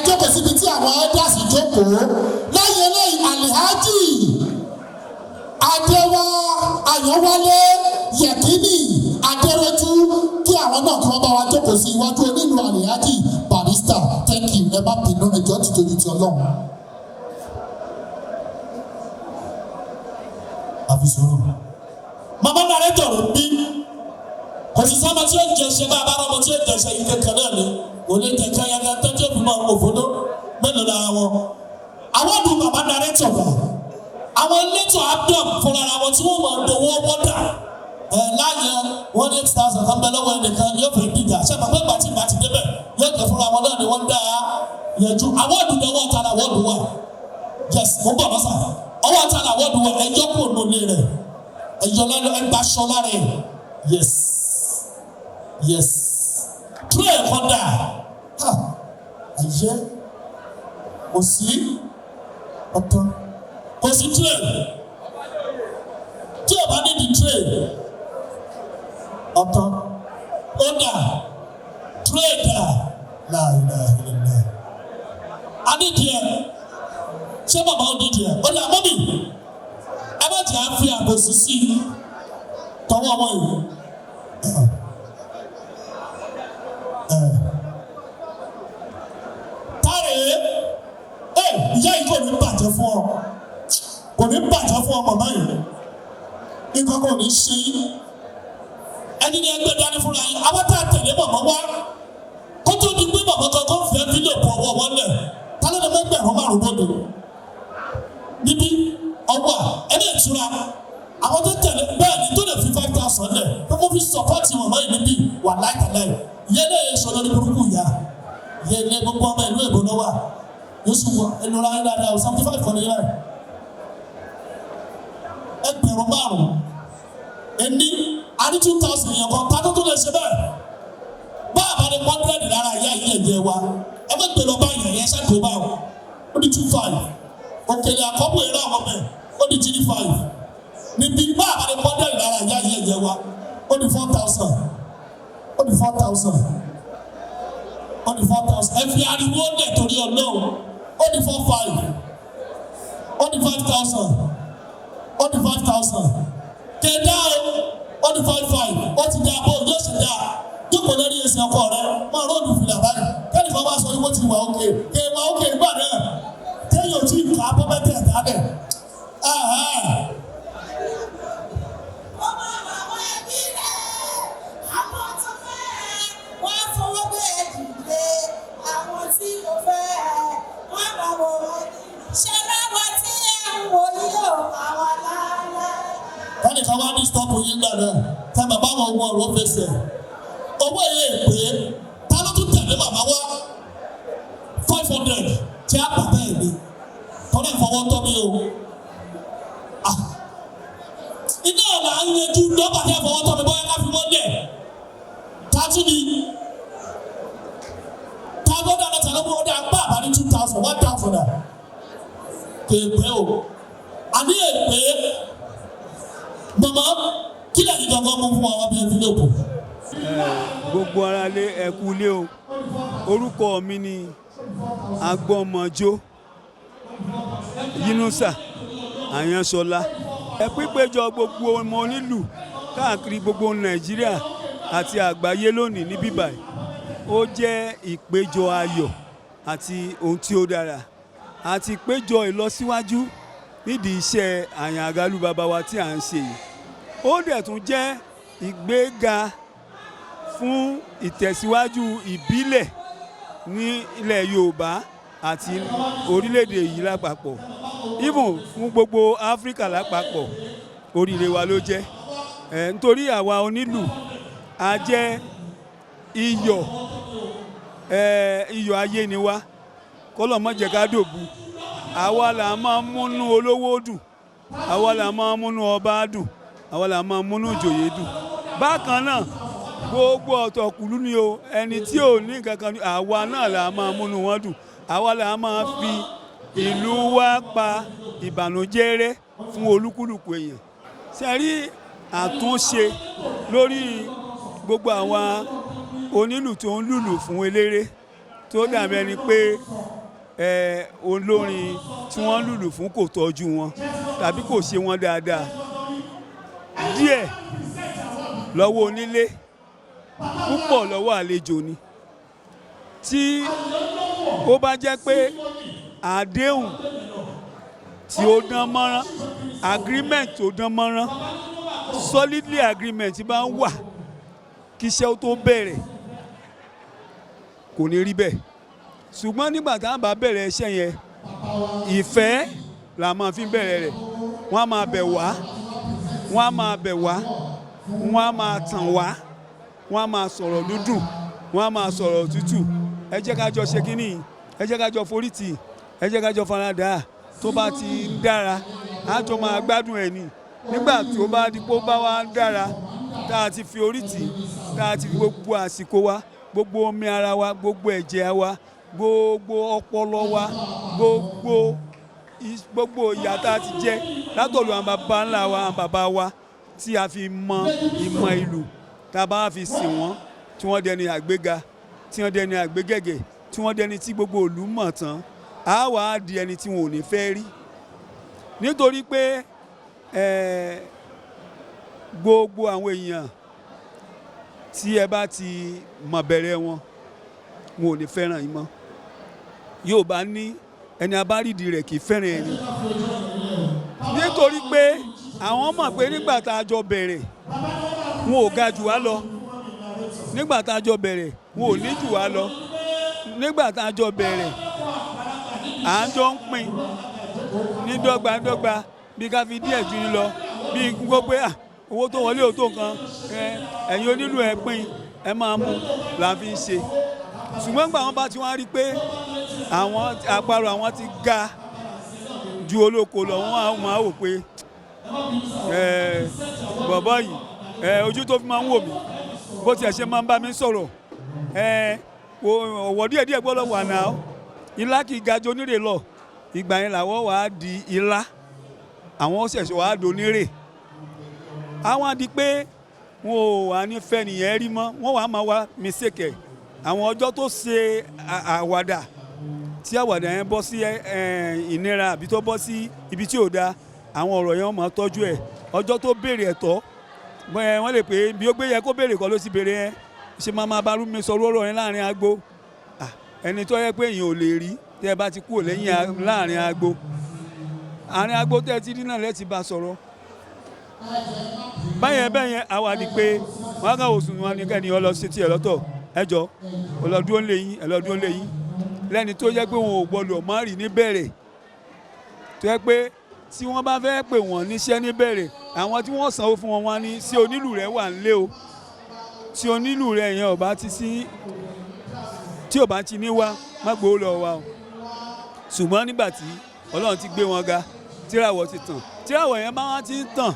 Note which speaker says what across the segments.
Speaker 1: Jókòó síbi tí àwọn elders jókòó. Lẹ́yìn eléyìí, Alihaji Adéwà Àyànwálé Yẹ̀kínì Adéròjú, kí àwọn náà kí wọ́n bá wa jókòó sí iwájú onílù Alihaji Barrister. Thank you. Ẹ má bínú, ẹ jọ̀ọ́, títorí ti Ọlọ́run.
Speaker 2: Àfi sùúrù. Màmá nàrẹ́tọ̀ ló bí. Kò sí sọ́mọ tí ó jẹṣẹ́ bá a bá rọmọ tí ó jẹṣẹ́ yìí kankan náà ni. Kò ní jẹjẹ yàtọ̀ tẹ́tí òfin máa òfodó mélòó lára wọn. Àwọn ọdún bàbá nàrẹ́tọ̀ bá. Àwọn elétò abdom fúnra wọn tí wọ́n máa ń dowó wọ́dà. Ẹ láàyè wọn ní 8,000 kan bẹ lọ́wọ́ ẹnìkan yóò fẹ́ dìjà. Ṣé bàbá ìgbà tí ìgbà ti débẹ̀ yóò jẹ́ fúnra wọn náà ni wọ́n dá yẹjú. Àwọn ọdún náà wọ́n ta la wọ́ọ̀dù wà. Yes, mo ń bọ̀ lọ́sà. Ọwọ́ ta la wọ́ọ̀dù wà, ẹjọ́ kò nù lé rẹ̀. Ẹjọ́ lẹ́nu ẹgbà sọ lára ẹ̀. Yes. Tún ẹ̀kọ́ dà.
Speaker 1: Ha! Ayé kò sí ọ̀tọ̀.
Speaker 2: Kò sí train. Tí o bá ní di train,
Speaker 1: Ọ̀tọ̀.
Speaker 2: Ó dà. Train dà.
Speaker 1: Láìláì lẹ́lẹ́.
Speaker 2: A ní díẹ̀. Ṣé bàbá ò ní díẹ̀? Ó dà mọ́mì. Ẹ má jẹ́ àfi àbòsí sí i. Tọwọ́ ọmọ yìí. Táre ẹ, ìyá yìí kò ní bàjẹ́ fún ọ. Kò ní bàjẹ́ fún ọ màmá yìí. Nǹkan kò ní ṣe yín. Ẹni ní ẹgbẹ́ dání fúnra yín. Àwọn tá a tẹ̀lé màmá wá. Kó tó di pé màmá kan tó ń fẹ́ fídíò pọ̀ ọwọ́ wọn lẹ̀. Ta ló ní 5,000 bóde? Níbí ọwọ́ à ẹni ìtura. Àwọn tó tẹ̀lé bẹ́ẹ̀ ni tó lè fi 5,000 lẹ̀. Pé mo fi support màmá yìí níbí wà láìkàláì. Ìyẹn náà yẹ sọ lórí burúkú ìyá. Ìyẹn ní gbogbo ọmọ ìlú èbó ló wà. Yóò sì wọ ẹnu ra yín dáadáa o, 75 kan ní yẹn. 5,000. Ẹni a ní 2,000 yẹn kan, ta tó tó lè ṣe bẹ́ẹ̀. Bá a bá ní 100 lára ìyá yìí ẹ̀jẹ̀ wa. Ẹ má gbé lọ bá yẹn yẹn ṣáà tó bá o. Ó di 2,500. Òkèlè àkọ́bù èrò àwọn ọmọ ẹ̀ ó di 3,500. Níbi bá a bá ní 100 lára ìyá yìí ẹ̀jẹ̀ wa, ó di 4,000. Ó di 4,000. Ó di 4,000. Ẹ fi ariwo lẹ̀ torí Ọlọ́run. Ó di 4,500. Ó di 5,000. Ó di 5,000. Kẹ̀dá o, ó di 5,500. Ó ti dá bó yóò ṣe dá. Jókòó lórí ẹsẹ̀ ọkọ rẹ, máa róòlù fìlà báyìí. Kẹ́nìkan wá sọ wípé ó ti wà ókè. Kẹ̀ wà ókè nígbà náà. Téèyàn ò tí ì kà á bọ́ mẹ́tẹ̀ẹ̀ta bẹ̀.
Speaker 3: Ó máa wà wọ́n ẹbí rẹ̀, àwọn tó fẹ́ wọ́n á fọwọ́ gbé ẹ dìde, àwọn tí kò fẹ́ wọ́n máa wò wọ́n ní. Ṣé láwa tí ẹ ń wò yìí o, àwa lálẹ́.
Speaker 2: Kẹ́nìkan wá ní stop yín gbà náà. Tẹ bàbá wọn wọ ọ̀rọ̀ fẹsẹ̀. Owó yẹn pé ta ló tún tẹ̀lé màmá wá 500 tí a bà bẹ́ẹ̀ ni. Tọ́lá ìfọwọ́ tọ́ mi o. Ah. Iná ọ̀la ń yanjú lọ́ba tí a fọwọ́ tọ́ mi bóyá ká fi wọ́n lẹ̀. Tàtú ni. Ta gbọ́dọ̀ àná tàlẹ́ mú ọdẹ àgbà àbá ní 2,000, 1,000 náà. Kéèpé o. Àní èpè màmá kí lẹ́yìn gangan mú fún wa wá bí envelope.
Speaker 4: Gbogbo ara lé, ẹ kú lé o. Orúkọ mi ni Agbọmọjó Yínúsà Àyànṣọlá. Ẹ pípéjọ gbogbo ọmọ onílù káàkiri gbogbo Nàìjíríà àti àgbáyé lónìí ní bíbáyìí, ó jẹ́ ìpéjọ ayọ̀ àti ohun tí ó dára àti ìpéjọ ìlọsíwájú nídìí iṣẹ́ Àyàn Àgálù bàbá wa tí à ń ṣe yìí. Ó dẹ̀ tún jẹ́ ìgbéga fún ìtẹ̀síwájú ìbílẹ̀ ní ilẹ̀ Yorùbá àti orílẹ̀-èdè yìí lápapọ̀, even fún gbogbo Áfíríkà lápapọ̀. Oríire wa ló jẹ́ ẹ̀ nítorí àwa onílù a jẹ́ iyọ̀ ẹ̀, iyọ̀ ayé ni wá. Kọ́lọ̀ má jẹ́ ká dòbu. Àwa là máa ń múnú olówó dùn, àwa là máa ń múnú ọba dùn, àwa là máa ń múnú ìjòyè dùn. Bákan náà, gbogbo ọ̀tọ̀kùlú ni o, ẹni tí ò ní nǹkan kan, àwa náà là máa múnú wọn dùn. Àwa là máa fi ìlú wa pa ìbànújẹ́ rẹ́ fún olúkúlùkù èèyàn. Ṣe rí àtúnṣe lórí gbogbo àwọn onílù tó ń lùlù fún eléré. Tó dàbí ẹni pé olórin tí wọ́n lùlù fún kò tọ́jú wọn tàbí kò ṣe wọn dáadáa. Díẹ̀ lọ́wọ́ onílé, púpọ̀ lọ́wọ́ àlejò ni. Tí ó bá jẹ́ pé àdéhùn tí ó dán mọ́rán, agreement tó dán mọ́rán, solidly agreement bá ń wà kí iṣẹ́ ó tó bẹ̀rẹ̀, kò ní rí bẹ́ẹ̀. Ṣùgbọ́n nígbà tá a bá bẹ̀rẹ̀ iṣẹ́ yẹn, ìfẹ́ la máa fi bẹ̀rẹ̀ rẹ̀. Wọ́n á máa bẹ̀ wá, wọ́n á máa bẹ̀ wá, wọ́n á máa tàn wá, wọ́n á máa sọ̀rọ̀ dúdùn, wọ́n á máa sọ̀rọ̀ tútù. Ẹ jẹ́ ká jọ ṣe kínní, ẹ jẹ́ ká jọ forítì, ẹ jẹ́ ká jọ faradà. Tó bá ti ń dára, á jọ máa gbádùn ẹ̀ ní. Nígbà tó bá di pé ó bá wá ń dára, tá a ti fi orí tì, tá a ti fi gbogbo àsìkò wa, gbogbo omi ara wa, gbogbo ẹ̀jẹ̀ wa, gbogbo ọpọlọ wa, gbogbo ìyà tá a ti jẹ látọ̀dọ̀ àwọn baba ńlá wa, àwọn baba wa, tí a fi mọ ìmọ̀ ìlú, tá a bá fi sìn wọ́n, tí wọ́n dẹni àgbéga, tí wọ́n dẹni àgbégẹ̀gẹ̀, tí wọ́n dẹni tí gbogbo ìlú mọ̀ tán, á wà á di ẹni tí wọn ò ní fẹ́ rí. Nítorí pé gbogbo àwọn èèyàn tí ẹ bá ti mọ̀ bẹ̀rẹ̀ wọn, wọn ò ní fẹ́ràn yín mọ́. Yóò bá ní ẹni abárídìí rẹ̀ kì í fẹ́ràn ẹni. Nítorí pé àwọn mọ̀ pé nígbà tá a jọ bẹ̀rẹ̀, wọn ò ga jù wá lọ. Nígbà tá a jọ bẹ̀rẹ̀, wọn ò ní jù wá lọ. Nígbà tá a jọ bẹ̀rẹ̀, à ń jọ ń pín ní dọ́gba dọ́gba, bí ká fi díẹ̀ jù ní lọ, bí gbogbo pé owó tó wọlé ò tó nǹkan, ẹ̀yin onílù ẹ̀ pín, ẹ máa mú là ń fi ṣe. Ṣùgbọ́n gbà wọ́n bá ti wá rí pé àwọn àparò àwọn ti ga ju olóko lọ, wọ́n á máa wò pé bọ̀bọ́ yìí, ojú tó fi máa ń wò mí, bó tiẹ̀ ṣe máa ń bá mi sọ̀rọ̀, ọ̀wọ̀ díẹ̀ díẹ̀ gbọ́dọ̀ wà náà. Ilá kì í ga ju onírè lọ. Ìgbà yẹn làwọ̀ wà á di ilá, àwọn ṣẹ̀ṣẹ̀ wà á di onírè. Àwọn á di pé wọn ò wà ní fẹ́ nìyẹn rí mọ́. Wọ́n wà á máa wá mistake ẹ̀. Àwọn ọjọ́ tó ṣe àwàdà, tí àwàdà yẹn bọ́ sí ìnira àbí tó bọ́ sí ibi tí ò da, àwọn ọ̀rọ̀ yẹn, wọ́n máa tọ́jú ẹ̀. Ọjọ́ tó béèrè ẹ̀tọ́, bẹ́ẹ̀ wọ́n lè pè é bí ó gbé yẹ kó béèrè kọ́ ló sì béèrè yẹn, ṣe máa máa bá rú mi sọ ọ̀rọ̀ yẹn láàrin agbo. Ẹni tó yẹ pé èèyàn ò lè rí, tẹ́ ẹ bá ti kúrò lẹ́yìn láàrin agbo, àárín agbo tẹ́ ẹ ti rí náà lẹ́ẹ̀tì bá sọ̀rọ̀ báyẹn bẹ́yẹn. Àwa di pé wọ́n á kàn wò sùn wọn ní kẹ́ni ọ lọ sí tiẹ̀ lọ́tọ̀. Ẹ jọ, ọlọ́dún lè yín, ẹlọ́dún lè yín lẹ́ni tó yẹ pé wọn ò gbọdọ̀ má rí níbẹ̀rẹ̀, tó yẹ pé tí wọ́n bá fẹ́ pè wọ́n níṣẹ́ níbẹ̀rẹ̀, àwọn tí wọ́n sanwó fún wọn, wọn ní sí onílù rẹ̀ wà nílé o. Tí onílù rẹ̀ yẹn ò bá ti sí, tí ò bá ti ní wá, má gbowó lọ wa o. Ṣùgbọ́n nígbà tí Ọlọ́run ti gbé wọn ga, tíràwọ̀ ti tàn, tíràwọ̀ yẹn bá wọn ti ń tàn,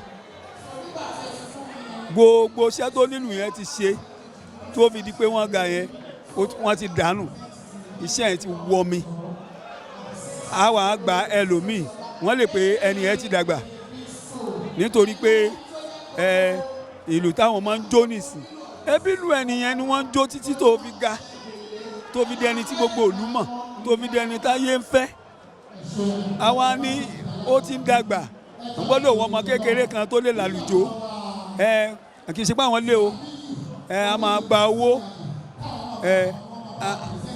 Speaker 4: gbogbo iṣẹ́ tó nílù yẹn ti ṣe tó fi di pé wọ́n ga yẹn, wọ́n ti dànù, iṣẹ́ yẹn ti wọ mi. A wà á gba ẹlòmíì, wọ́n lè pé ẹni yẹn ti dàgbà, nítorí pé ìlú táwọn máa ń jó nìsín, ẹbí ìlú ẹni yẹn ni wọ́n ń jó títí tó fi ga, tó fi dẹni tí gbogbo ìlú mọ̀, tó fi dẹni táyé ń fẹ́. Àwa ní ó ti ń dàgbà, wọ́n gbọ́dọ̀ wọ ọmọ kékeré kan tó lè làlùjó. Kì í ṣe pé àwọn lé o. A máa gba owó,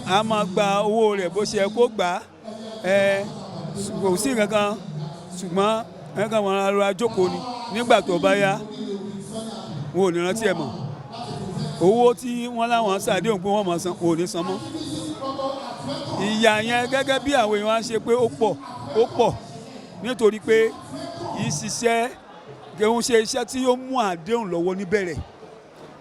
Speaker 4: a máa gba owó rẹ̀ bó ṣe yẹ kó gbà á. Kò sí nǹkan kan, ṣùgbọ́n ẹ kàn wọ́n rọra jókòó ni. Nígbà tó bá yá, wọn ò ní rántí ẹ̀ mọ́. Owó tí wọ́n láwọn ṣàdéhùn pé wọ́n máa san, wọn ò ní san mọ́. Ìyà yẹn, gẹ́gẹ́ bí àwọn èèyàn á ṣe pé ó pọ̀, ó pọ̀, nítorí pé kì í ṣiṣẹ́, kì í ṣe iṣẹ́ tí ó mú àdéhùn lọ́wọ́ níbẹ̀rẹ̀.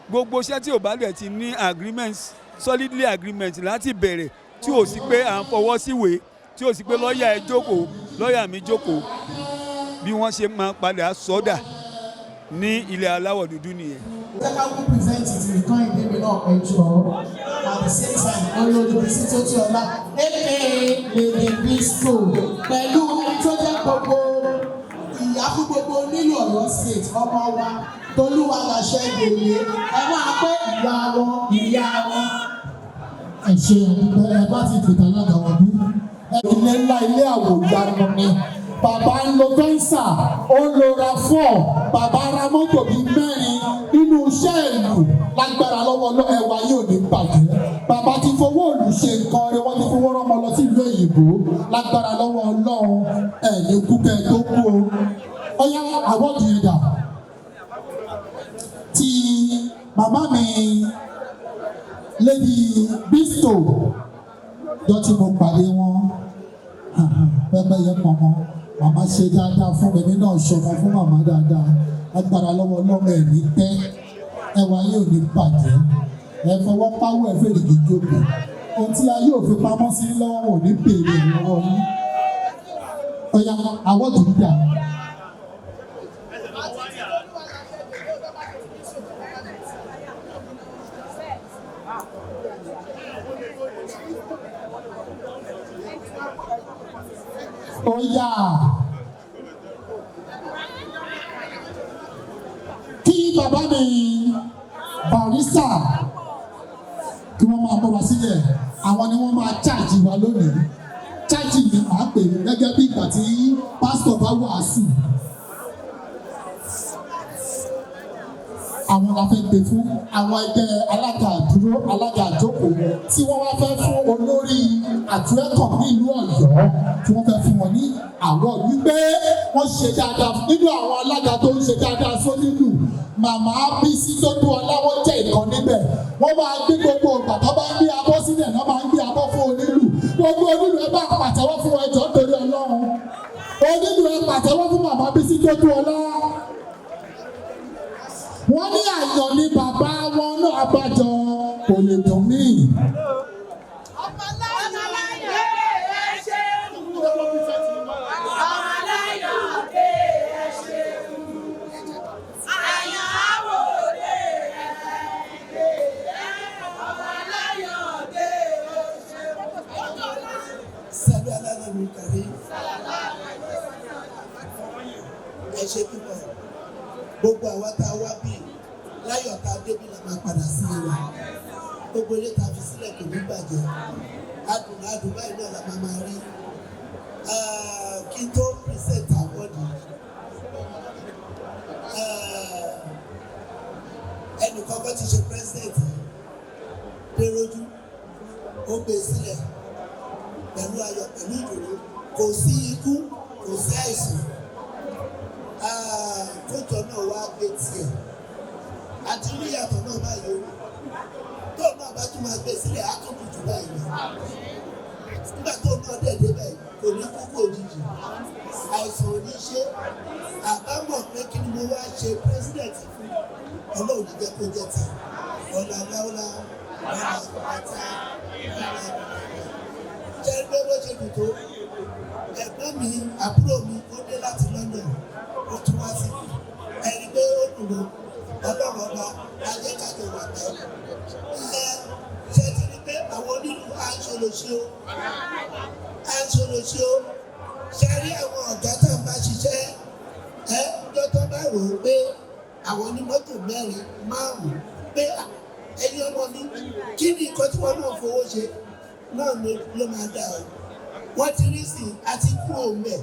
Speaker 4: Gbogbo iṣẹ́ tí ò bá dẹ̀ ti ní agreement, solidly agreement láti bẹ̀rẹ̀, tí ò sí pé à ń fọwọ́ síwèé, tí ò sí pé lọ́ọ̀yà ẹ jókòó, lọ́ọ̀yà mi jókòó, bí wọ́n ṣe máa padà sọ́dà ní ilẹ̀ aláwọ̀ dúdú nìyẹn.
Speaker 1: Jẹ́ ká kú present ti nǹkan ìdíbi náà, ẹ jọ̀ọ́. At the same time, olórí Bísí tó tí ọlá, aka Lady Bisco, pẹ̀lú ẹni tó jẹ́ gbogbo ìyá fún gbogbo onílù Ọ̀yọ́ State, ọmọ wa Tolúwa Làṣẹ Dèlé. Ẹ máa pé ìyá wọn, ìyá wọn. Ẹ ṣe àdúgbò ẹ bá ti tètè alága wọn bí. Ilé ńlá, ilé àwòyanu ni. Bàbá ń lo Venza, ó ń lo RAV4, bàbá ra mọ́tò bíi mẹ́rin nínú iṣẹ́ ìlú. Lágbára lọ́wọ́ ẹwà yóò ní bàjẹ́. Bàbá ti fowó òlù ṣe nǹkan rẹ̀, wọ́n ti fowó rọ́mọ lọ sí ìlú òyìnbó. Lágbára lọ́wọ́ Ọlọ́run, ẹ̀ ní kú kẹ́ ẹ tó kú o. Ọyá, award yẹn dà? Ti màmá mi, Lady Bisto, jọ tí mo pàdé wọn, pẹ́pẹ́yẹ pọ̀nmọ́. Màmá ṣe dáadáa fún mi nínú ọ̀ṣọ́mọ fún màmá dáadáa. Agbára lọ́wọ́ Ọlọ́run, ẹ̀ ní tẹ́, ẹwà yóò ní bàjẹ́. Ẹ fọwọ́ páwọ́, ẹ fèrègì jókòó. Ohun tí a yóò fi pamọ́ sí lọ́wọ́, wọn ò ní béèrè lọ́wọ́ yín. Ọ̀yà, award dídà. Ọ̀yà, kí bàbá mi Barrister kí wọ́n máa múra sílẹ̀. Àwọn ni wọ́n máa charge wa lónìí. Charge ni màá pè é gẹ́gẹ́ bí ìgbà tí pásítọ̀ bá wàásù. Àwọn la fẹ́ gbé fún, àwọn ẹgbẹ́ alága àdúró, alága àjókòó, tí wọ́n wá fẹ́ fún olórí àtúrẹ́kọ̀ nílùú Ọ̀yọ́, tí wọ́n fẹ́ fún wọn ní àwọn wípé wọ́n ṣe dáadáa. Nínú àwọn alága tó ń ṣe dáadáa sónílù, Màmá Bísí Tótúọlá, wọ́n jẹ́ ìkan níbẹ̀. Wọ́n máa gbé gbogbo ìgbà tó bá ń gbé abọ́ sílẹ̀ náà, máa ń gbé abọ́ fún onílù. Gbogbo onílù, ẹ bá pàtẹ́wọ́ fún ẹjọ́ nítorí Ọlọ́run. Onílù, ẹ pàtẹ́wọ́ fún Màmá Bísí Tótúọlá. Wọ́n ní àyàn ní bàbá wọn náà, abájọ kò lè dùn mí.
Speaker 3: Ọmọláyọ̀ ẹ ṣeun o. Ọmọláyọ̀ ẹ ṣeun. Àyàn àwòrán ẹ. Ọmọláyọ̀ ẹ ṣeun.
Speaker 5: Sẹ́lú alálọ́mí kàrí. Ẹ ṣe púpọ̀. Gbogbo àwa tá a wá bí láyọ̀, tá a débí, la máa padà sílé wa. Gbogbo ilé tá a fi sílẹ̀ kò ní bàjẹ́. Adùn adùn báyìí náà la máa máa rí. Ah, kí n tó present award, ah, ẹnìkan bá ti ṣe president Pérójú, ó gbé sílẹ̀ pẹ̀lú ayọ̀, pẹ̀lú ìdùnnú. Kò sí ikú, kò sí àìsàn. Ah, kójọ náà wá gbé tiẹ̀ àti rí ìyàtọ̀ náà báyìí o. Tó náà bá tún máa gbé sílẹ̀, á tún dùn jù báyìí lọ. Nígbà tó náà dẹ̀ débẹ̀, kò ní kúkú òjijì, àìsàn ò ní ṣe. Àbámọ̀ pé kí ni mo wá ṣe president fún, Ọlọ́run ní jẹ́ kó jẹ́ ti ọ̀là láúlá ọ̀là àti ọ̀là jẹ́ pé bó ṣe dùn tó. Ẹ̀gbọ́n mi, àbúrò mi, ó dé láti London, ó tún wá sí ẹni pé ó dùn lọ. Ọlọ́run ọba ajẹ́ kájọ wà pẹ́. Ẹ ṣe ti rí pé àwọn onílù à ń ṣolóṣe o, à ń ṣolóṣe o. Ṣe rí àwọn ọ̀gá tá à ń bá ṣiṣẹ́, ẹ dọ́tọ́ bá rò ó pé àwọn onímọ́tò mẹ́rin márùn-ún pé ẹni ọmọ mi, kí ni nǹkan tí wọ́n náà fowó ṣe náà ló máa dà o. Wọ́n ti rí sí àti kúrò mẹ́,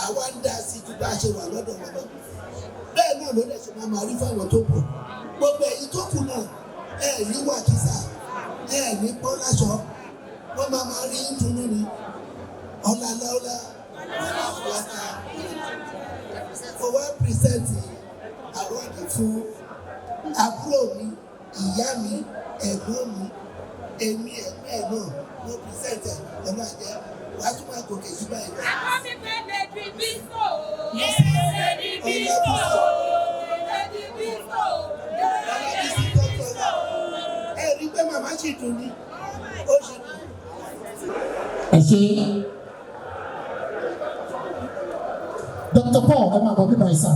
Speaker 5: àwa ń dá sí ju bá a ṣe wà lọ́dọ̀ wọn lọ. Bẹ́ẹ̀ náà ló dẹ̀ ṣe máa máa rí fáwọn tó kù. Gbogbo ẹ̀yin tó kù náà, ẹ̀ ní wàkísà, ẹ̀ ní pọ́n láṣọ, wọ́n máa máa rí dùnú ni. Ọ̀là lọ́la ọ̀là ọ̀là. Mo wá present award fún àbúrò mi, ìyá mi, ẹ̀gbọ́n mi, èmi ẹ̀gbọ́n ẹ̀ náà mo present ẹ̀. Ọ̀nà àjẹ́ wàá tún máa gòkè sí báyìí lọ.
Speaker 3: Àkọ́bí pé Lady Bisto. Lady Bisto. Lady Bisto.
Speaker 5: Ọlábísí Tótúọlá, ẹ rí pé màmá sì dùn ní, ó sì dùn.
Speaker 1: Ẹ ṣe. Dr. Paul, ẹ máa bọ̀ bíbá ìsà.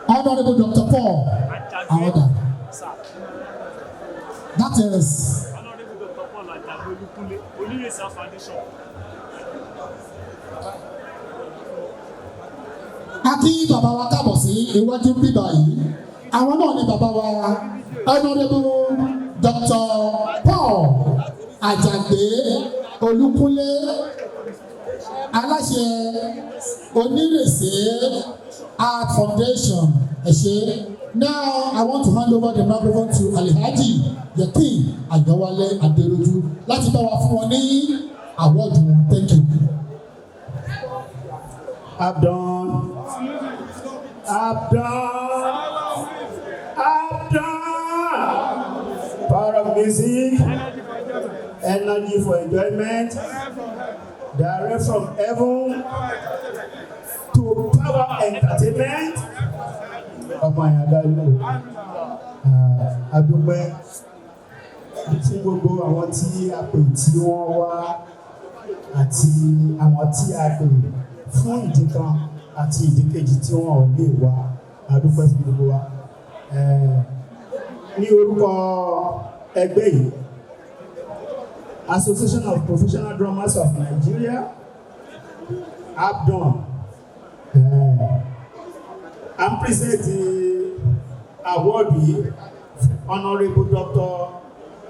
Speaker 1: Honourable Dr. Paul Awoda. That is
Speaker 6: Honorable Dr. Paul Ajayi Olúkúnlé, Onírèsà Foundation.
Speaker 1: A kí bàbá wa káàbọ̀ sí iwájú bíbá yìí. Àwọn náà ni bàbá wa Honourable Dr. Paul Àjàgbé Olúkúnlé, aláṣẹ Onírèsé Art Foundation. Ẹ ṣé. Now I want to hand over the microphone to Alhaji Yekin Àyànwálé Adéròjú láti bá wa fún wọn ní award wọn. Thank you.
Speaker 7: Abdon. Abdon. Abdon. Power of music. Energy for enjoyment. Direct from heaven to power entertainment. Ọmọ àyàdá ìlú. Adúpẹ́ fún gbogbo àwọn tí a pè tí wọ́n wá àti àwọn tí a pè fún ìdí kan àti ìdí kejì tí wọ́n ò lè wá. Adúpẹ́ fún gbogbo wa. Ní orúkọ ẹgbẹ́ yìí, Association of Professional Drummers of Nigeria, APDON, I'm presenting award yìí, Honourable Dr.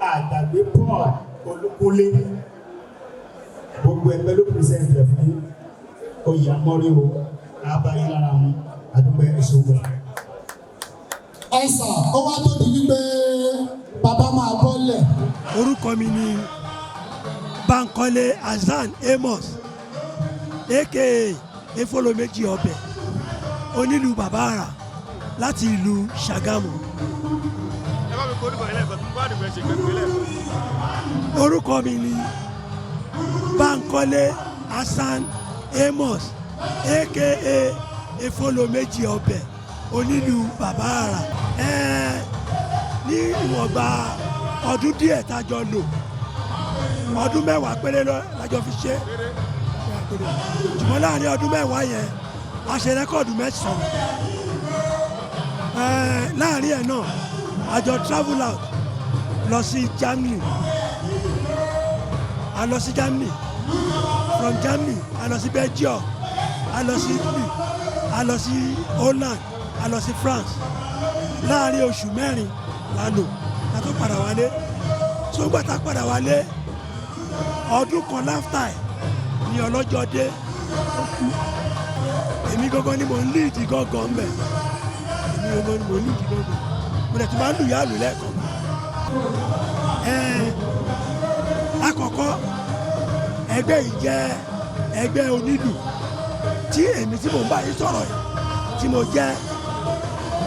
Speaker 7: Àjàgbé Paul Olúkúnlé. Gbogbo ẹgbẹ́ ló present ẹ̀ fún yín. Oyè amọ́rí o, àbáyé lára mu. Àdúpẹ́, ẹ̀ṣẹ̀ ògbà.
Speaker 1: Ẹ̀sà ó wá tó di wípé bàbá máa bọ́lẹ̀.
Speaker 8: Orúkọ mi ni Bankole Hasan Amos, aka Efolomeji Ọbẹ̀, onílù bàbá àrà láti ìlú Ṣàgámù.
Speaker 6: Ẹ bá mi kó orúkọ yẹn lẹ́ẹ̀kan tó bá dùn, ẹ ṣe gbẹgbẹ lẹ́ẹ̀kan.
Speaker 8: Orúkọ mi ni Bankole Hasan Amos, aka Efolomeji Ọbẹ̀, onílù bàbá àrà. Ní ìwọ̀nba ọdún díẹ̀ tá a jọ lò, ọdún 10 péré la jọ fi ṣe, ṣùgbọ́n láàrin ọdún 10 yẹn, a ṣe record mẹ́sàn-án. Láàrin ẹ̀ náà, a jọ travel out lọ sí Germany. A lọ sí Germany, from Germany a lọ sí Belgium, a lọ sí Italy, a lọ sí Holland, a lọ sí France. Láàrin oṣù 4 la lò ká tó padà wálé. So gbà tá padà wálé, ọdún kan láftà ẹ̀ ní ọlọ́jọ́ dé, ó kú. Èmi gangan ni mò ń lead gángan mbẹ̀. Èmi gangan ni mò ń lead gángan. Mo dẹ̀ tún máa ń lù yá lù lẹ́ẹ̀kan. Àkọ́kọ́, ẹgbẹ́ yìí jẹ́ ẹgbẹ́ onílù tí èmi tí mò ń bá yín sọ̀rọ̀ yìí tí mo jẹ́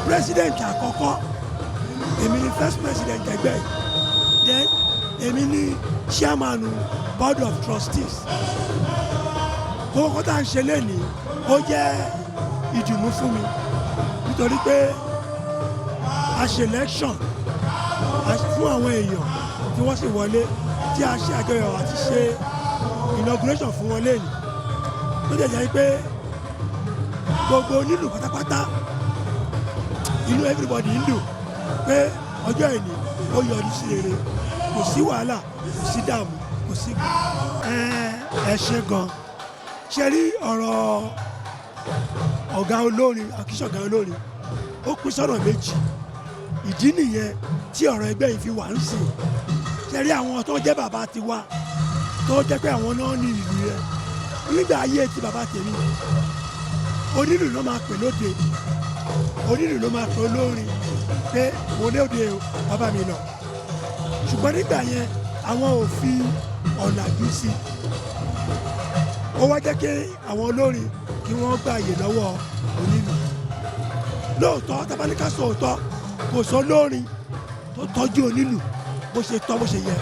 Speaker 8: president àkọ́kọ́. Èmi ni first president ẹgbẹ́ yìí. Then èmi ni chairman board of trustees. Kókó tá à ń ṣe lénìí, ó jẹ́ ìdùnnú fún mi nítorí pé a ṣe election fún àwọn èèyàn tí wọ́n sì wọlé, tí a ṣe àjọyọ̀ àti ṣe inauguration fún wọn lénìí, tó jẹ́ jẹ́ pé gbogbo onílù pátápátá, inú everybody ń dùn pé ọjọ́ ìní ó yọrí sí rere. Kò sí wàhálà, kò sí dààmú, kò sí. Ẹ ṣe gan. Ṣe rí ọ̀rọ̀ ọ̀gá olórin, àkíṣọ̀gá olórin, ó pín sọ́nà méjì. Ìdí nìyẹn tí ọ̀rọ̀ ẹgbẹ́ yìí fi wà ń sìn. Ṣe rí àwọn tó jẹ́ bàbá tiwa, tó jẹ́ pé àwọn náà ní ìlú yẹn nígbà ayé ti bàbá tèmi, onílù ló máa pè lóde, onílù ló máa pè olórin pé mo lóde o, bàbá mi lọ. Ṣùgbọ́n nígbà yẹn, àwọn ò fi ọ̀làjú sí. Ó wá jẹ́ kí àwọn olórin kí wọ́n gbààyè lọ́wọ́ onílù. Lóòótọ́, tabalíkà sọ òótọ́, kò sọ lórin tó tọ́jú onílù bó ṣe tọ́, bó ṣe yẹ,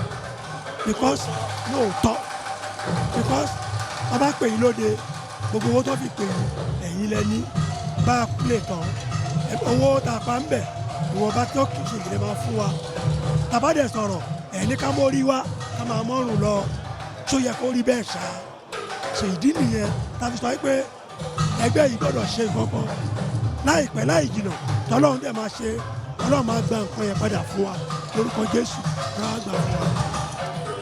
Speaker 8: because lóòótọ́, because wọ́n bá pè yín lóde, gbogbo owó tó fi pè yín, ẹ̀yin lẹ ní. Bá a play tán, owó tá a pa ń bẹ̀, ìwọ̀nba tó kì í ṣe ìdílé máa fún wa. Tàbá dẹ̀ sọ̀rọ̀ ẹ̀ ní ká mórí wá, ká máa mọ́rùn lọ. Tó yẹ kó rí bẹ́ẹ̀ ṣá? Ṣe ìdí nìyẹn tá a fi sọ pé ẹgbẹ́ yìí gbọ́dọ̀ ṣe nǹkan kan láìpẹ́ láì jìnà, tọ́lọ́run dẹ̀ máa ṣe. Ọlọ́run máa gba nǹkan yẹn padà fún wa lórúkọ Jésù. Rárá, gbà fún wa.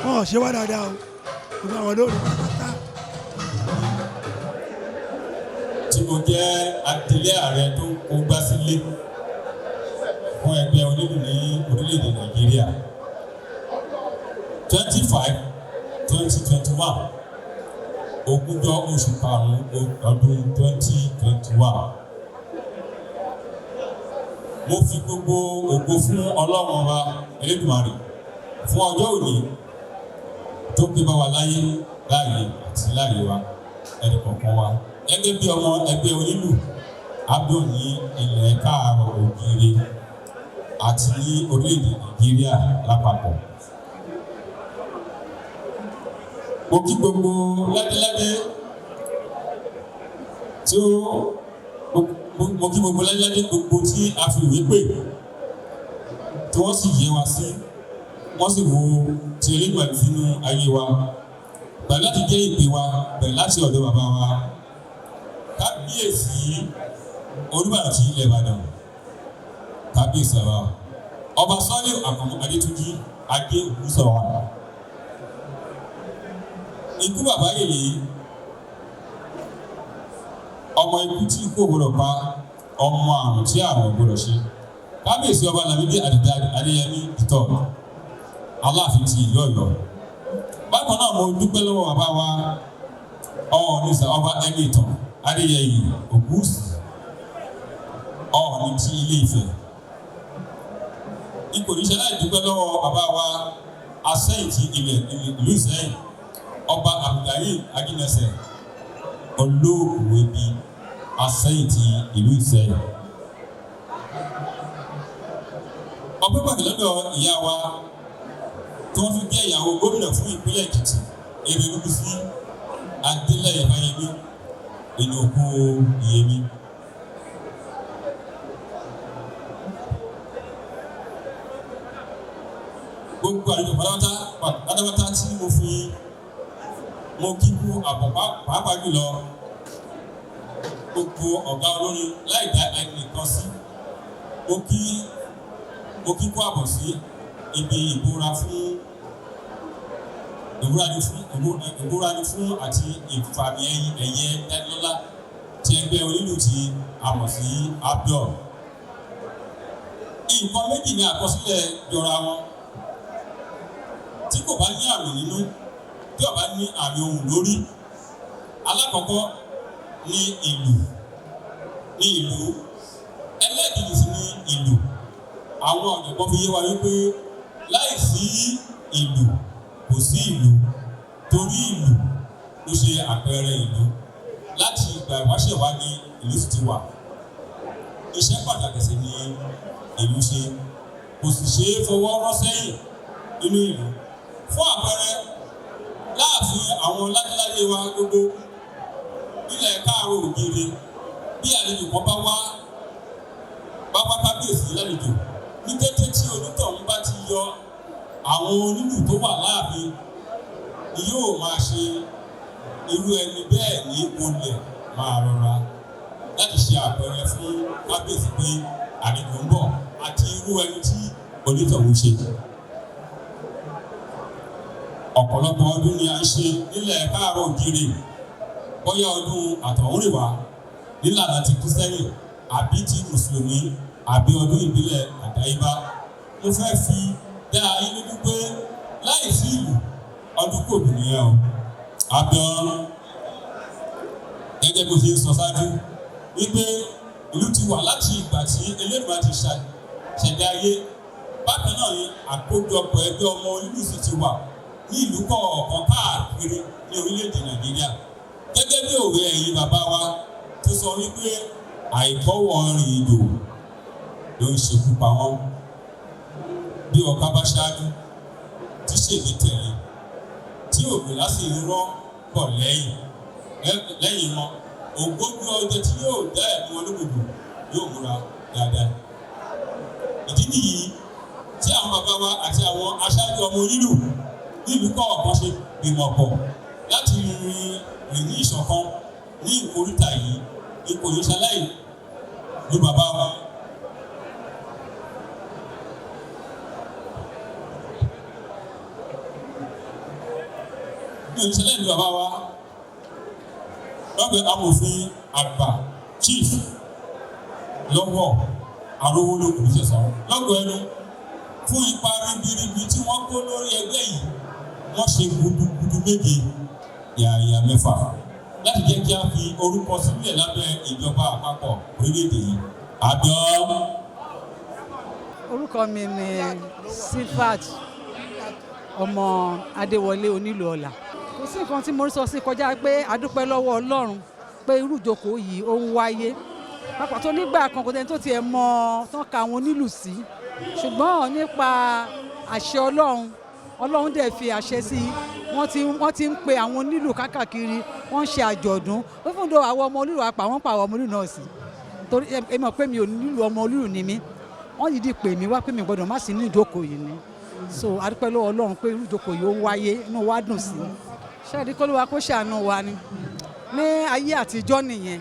Speaker 8: Wọn ò ṣe wá dáadáa o, gbogbo àwọn olórí pátápátá.
Speaker 9: Tí mo jẹ́ adelé ààrẹ tó kó gbá sílé fún ẹgbẹ́ onílù ní orílẹ̀-èdè Nàìjíríà. 25, 2021, ogúnjọ́ oṣù karùn-ún ọdún 2021. Mo fi gbogbo ògo fún Ọlọ́run Ọba Elédùmarè fún ọjọ́ òní tó pé bá wa láyé, láàyè àti láàyè wa ẹnì kọ̀ọ̀kan wa gẹ́gẹ́ bí ọmọ ẹgbẹ́ onílù ABDON ní ilẹ̀ káàárọ̀ òjíire àti ní orílẹ̀-èdè Nàìjíríà lápapọ̀. Mo kí gbogbo ládéládé tí ó mo kí gbogbo ládéládé gbogbo tí a fi ìwé pè, tí wọ́n sì yẹ wa sí, wọ́n sì wo ti elégbà sínú ayé wa pẹ̀lú láti jẹ́ ìpè wa pẹ̀lú láti ọ̀dọ̀ bàbá wa, Kábíyèsí Olúbàdàn ti ilẹ̀ Ìbàdàn, Kábíyèsí bàbá wa, Ọba Sọ́lé Àkànmú Adétúnjì Adé Ògúnṣọ̀wà. Ikú bàbá yèyé, ọmọ ikú tí ikú ò gbọdọ̀ pa, ọmọ àrùn tí àrùn ò gbọdọ̀ ṣe, Kábíyèsí Ọba Lámídì Adéyẹmí ìtọ̀, Aláàfin ti ìlú Ọ̀yọ́. Bákan náà, mo dúpẹ́ lọ́wọ́ bàbá wa Ọọ̀ni sà, Ọba Ẹnìtàn Adéyẹyè Ògúnwùsì, Ọọ̀ni ti Ilé Ifẹ̀. Ipò níṣẹ́ láì dúpẹ́ lọ́wọ́ bàbá wa Asẹ́yìn ti ilẹ̀ ìlú Ìsẹ́yìn, Ọba Abdulkareem Ajímẹsẹ̀ Olóògùn Ebi, Asẹ́yìn ti ìlú Ìsẹ́yìn. Ọpẹ́ pàtàkì lọ́dọ̀ ìyá wa tí wọ́n tún jẹ́ ìyàwó gómìnà fún ìpínlẹ̀ Èkìtì, Erelu Bísí Adélẹ́yẹ Fáyẹmí, inú òkú Ìyẹmí. Gbogbo àlejò pátápátá pátápátá tí mo fi mo kí kú àbọ̀, pàápàá jùlọ gbogbo ọ̀gá olórin láì dá ẹnìkan sí, mo kí kú àbọ̀ sí ibi ìbúra fún ìbúra ní fún ìbúra ní fún àti ìfàmì ẹ̀yẹ dánilọ́lá tí ẹgbẹ́ onílù tí a mọ̀ sí ABDON. Nǹkan méjì ní àkọsílẹ̀ jọra wọn tí kò bá ní àmì nínú, tí ò bá ní àmì ohùn lórí. Alákọ̀ọ́kọ́ ní ìlù ní ìlú, ẹlẹ́ẹ̀kejì sì ní ìlù. Àwọn ọ̀jọ̀gbọ́n fi yé wa wípé láì sí ìlù, kò sí ìlú, torí ìlù ló ṣe àpẹẹrẹ ìlú. Láti ìgbà ìwáṣẹ̀ wá ní ìlú sì ti wà. Iṣẹ́ pàtàkì sì ni ìlú ṣe, kò sì ṣe é fọwọ́ rọ́ sẹ́yìn nínú ìlú. Fún àpẹẹrẹ, láàfin àwọn ládéládé wa gbogbo nílẹ̀ káàárọ̀ ògiri, bí àlejò kan bá wá bá wá kábíyèsí lálejò, ní kété tí onítọ̀hún bá ti yọ, àwọn onílù tó wà láàfin ni yóò máa ṣe irú ẹni bẹ́ẹ̀ ní olè máa rọra láti ṣe àpẹẹrẹ fún kábíyèsí pé àlejò ń bọ̀ àti irú ẹni tí onítọ̀hún ṣe. Ọ̀pọ̀lọpọ̀ ọdún ni a ń ṣe nílẹ̀ káàárọ̀ òjíire, bóyá ọdún àtọ̀húnrìnwá nílànà ti Kristẹni àbí ti Mùsùlùmí àbí ọdún ìbílẹ̀ àdáyébá. Mo fẹ́ fi dá ayé lójú pé láì sí ìlú, ọdún kò dùn nìyẹn o. ABDON, gẹ́gẹ́ bó ṣe ń sọ ṣáájú wípé ìlú ti wà láti ìgbà tí Elédùmarè ti ṣẹ̀dá ayé, bákan náà ni àkójọpọ̀ ẹgbẹ́ ọmọ onílù sì ti wà ní ìlú kọ̀ọ̀kan káàkiri ní orílẹ̀-èdè Nàìjíríà. Gẹ́gẹ́ bí òwe ẹ̀yin bàbá wa tó sọ wípé àìkọ́wọ̀ rìn ìdò ló ń ṣekú pa wọ́n, bí ọ̀ká bá ṣáájú tí ṣègbè tẹ̀lé, tí ògbìlá sì ń rọ́ bọ̀ lẹ́yìn wọn, ògbójú ọdẹ tí yóò dá ẹ̀mí wọn lógbòdò yóò múra dáadáa. Ìdí nìyí tí àwọn bàbá wa àti àwọn aṣáájú ọmọ onílù nílùú kọ̀ọ̀kan ṣe gbìmọ̀ pọ̀ láti rìn rìn ní ìṣọ̀kan ní ìkóríta yìí. Ipò yìí ṣaláì ní bàbá wa. Ní ìṣẹ̀lẹ̀ ní bàbá wa lọ́gbẹ̀ amòfin àgbà, Chief Lọ́wọ́ Arówólò Olùṣẹ̀sán lọ́gbọ̀ ẹnu fún ipa ribiribi tí wọ́n kó lórí ẹgbẹ́ yìí. Wọ́n ṣe gudugudu méje yàyà mẹ́fà láti jẹ́ kí a fi orúkọ sílẹ̀ lábẹ́ ìjọba àpapọ̀ orílẹ̀-èdè yìí. Àbíọ́.
Speaker 10: Orúkọ mi ni Sifat ọmọ Adéwọlé Onílù Ọlá. Kò sí nǹkan tí mo rí sọ sí kọjá pé a dúpẹ́ lọ́wọ́ Ọlọ́run pé irú ìjókòó yìí ó ń wáyé, pàápàá tó nígbà kan kò tẹ́ni tó tiẹ̀ mọ tán ka àwọn onílù sí, ṣùgbọ́n nípa àṣẹ Ọlọ́run, Ọlọ́run dẹ̀ fi àṣẹ sí i. Wọ́n ti ń pe àwọn onílù kákàkiri, wọ́n ń ṣe àjọ̀dún ó fún do àwọn ọmọ onílù apà wọ́n pa àwọn ọmọ onílù náà sí, torí ẹ mọ̀ pé mi ò nílù, ọmọ onílù ni mí. Wọ́n yìí di pè mí wá pé mi gbọ́dọ̀ má sí ní ìjókòó yìí ni. So a dúpẹ́ lọ́wọ́ Ọlọ́run pé irú ìjókòó yìí ó ń wáyé, inú wa dùn sí i. Ṣáàdì kọ́lùwà kó ṣàánú wa ni. Ní ayé àtijọ́ nìyẹn,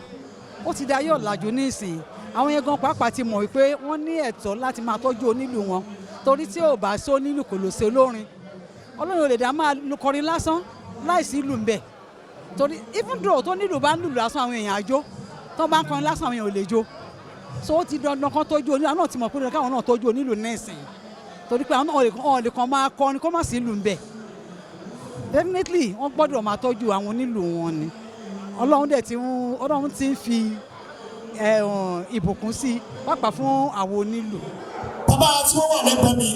Speaker 10: ó ti di ayé ọ̀làjú nísìnyí. Àwọn yẹn gan pàápàá ti mọ̀ wípé wọ́n ní ẹ̀tọ́ láti máa tọ́jú onílù wọn, torí tí ò bá sí onílù, kò lò sí olórin. Olórin ò lè dá máa kọrin lásán láìsí ìlù ń bẹ̀, torí even though tó nílù bá ń lùlù lásán, àwọn èèyàn àjó tó bá ń kọrin lásán, àwọn èèyàn ò lè jó. So ó ti dandan kan tọ́jú onílù. Àwọn náà ti mọ̀ pé dandan káwọn náà tọ́jú onílù nísìnyí, torí pé àwọn náà lè kàn máa kọrin kó má sí ìlù ń bẹ̀. Definitely, wọ́n gbọ́dọ̀ máa tọ́jú àwọn onílù wọn ni. Ọlọ́run ti ń fi ìbùkún sí pàápàá fún àwọn onílù.
Speaker 2: Bàbá tí wọ́n wà lẹ́gbẹ̀ẹ́ mi,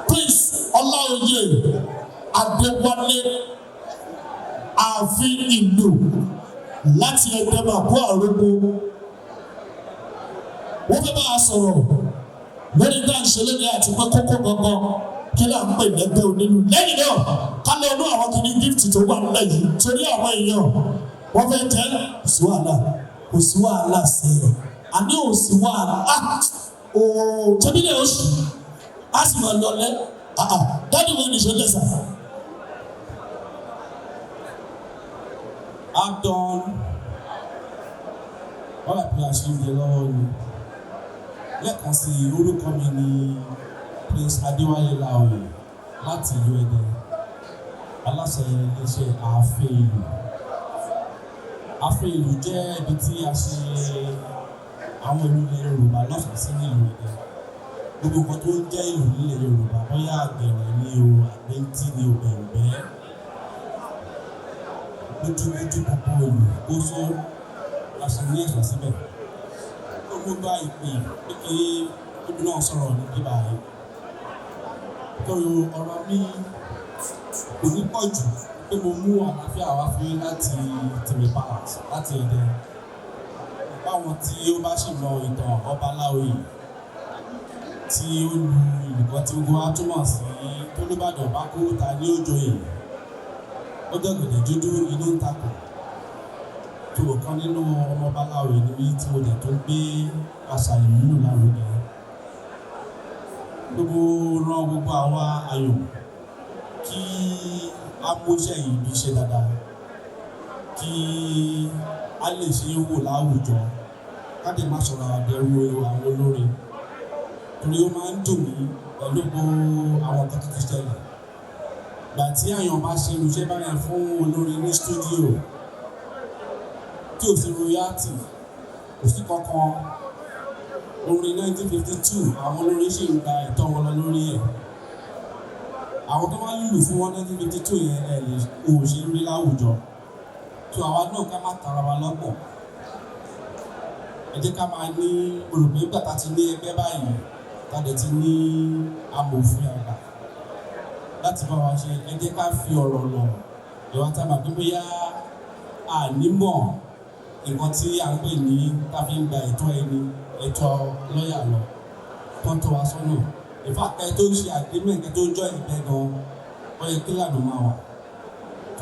Speaker 2: Prince Ọláoyè Adéwálé, ààfin ìlú láti ẹgbẹ́ Màkú Àrógbó, wọ́n fẹ́ bá a sọ̀rọ̀ lórí bá a ṣe lónìí àti pé kókó gangan kí là ń pè lẹ́gbẹ́ onílù. Lẹ́yìn náà, ká lọ inú àwọn kìíní gift tó wà nílẹ̀ yìí, torí àwọn èèyàn wọ́n fẹ́ jẹ́. Kò sí wàhálà, kò sí wàhálà sẹ́yìn, àní ò sí wàhálà. Ooo, tẹ́bí lè oṣù á sì máa lọ lẹ́ dáàdì wọn nìṣó lẹ́sà.
Speaker 9: Abdon wọ́n rà pé a ṣe ń jẹ lọ́wọ́ ni. Lẹ́ẹ̀kan sí i, orúkọ mi ni Prince Adéwálé Láòyè láti ìlú Ẹdẹ, aláṣẹ iléeṣẹ́ Ààfin Ìlú. Ààfin Ìlú jẹ́ ibi tí a ṣe àwọn ìlú ilẹ̀ Yorùbá lọ́ṣọ̀ọ́ sí nílùú Ẹdẹ. Gbogbo nǹkan tó ń jẹ́ ìlú nílẹ̀ Yorùbá, bóyá àgbẹ̀rẹ̀ ni o, àgbẹ̀ntì ni o, bẹ̀ǹbẹ́, lójúlójú, gbogbo ìlú kóso la ṣe ní ẹ̀ṣọ́ síbẹ̀. Ó mú gba ìpè pé kí gómìnà náà sọ̀rọ̀ ní bíbá yìí, torí ọ̀rọ̀ mi kò ní pọ̀ jù pé mo mú àlàáfíà wá fún yín láti Tìmì Palace láti Ẹdẹ. Báwọn tí ó bá sì mọ ìtàn ọba Láòyè tí ó lu ìlù kan tí gbogbo wa túmọ̀ sí tólúbàdàn bá kú, ta ní òjòyè, ó dẹ̀gẹ̀dẹ̀ dúdú inú ń takò tó kan nínú ọmọọba Láòyè níbi tí mo dẹ̀ tó ń gbé àṣà ìlú lù lárugẹ. Gbogbo ran gbogbo àwa ayò kí á mú iṣẹ́ yìí bí iṣẹ́ dáadáa, kí á lè ṣe é wò láwùjọ, ká dẹ̀ má sọ̀rọ̀ àdẹrù àwọn olórin, torí ó máa ń dùn mí pẹ̀lú gbogbo àwọn nǹkan tó ti ṣẹlẹ̀ gbà tí àyàn bá ṣe irúṣẹ́ báyẹn fún olórin ní studio tí ò sí royalty, kò sí kankan. Orin 1952, àwọn olórin ṣì ń gba ẹ̀tọ́ wọn lọ lórí ẹ̀. Àwọn tó máa ń lùlù fún wọn 1952 yẹn, ẹ̀ lè kò ṣe rí láwùjọ. Tó àwa náà, ká má tara wa lọ́pọ̀. Ẹ jẹ́ ká máa ní olùgbé gbà tá ti ní ẹgbẹ́ báyìí, tá dẹ̀ ti ní amòfin àgbà láti bá wa ṣe. Ẹ jẹ́ ká fi ọ̀rọ̀ lọ̀ ìwà tá a máa gbé, bóyá ànímọ̀ nǹkan tí à ń pè ní tá a fi ń gba ẹ̀tọ́ ẹni, ẹ̀tọ́ lọ́ọ̀yà lọ tó ń tọ́ wa sọ́nà. In fact, ẹ tó ń ṣe agreement, ẹ tó ń jọ ẹgbẹ́ gan, ó yẹ kí lànà máa wà.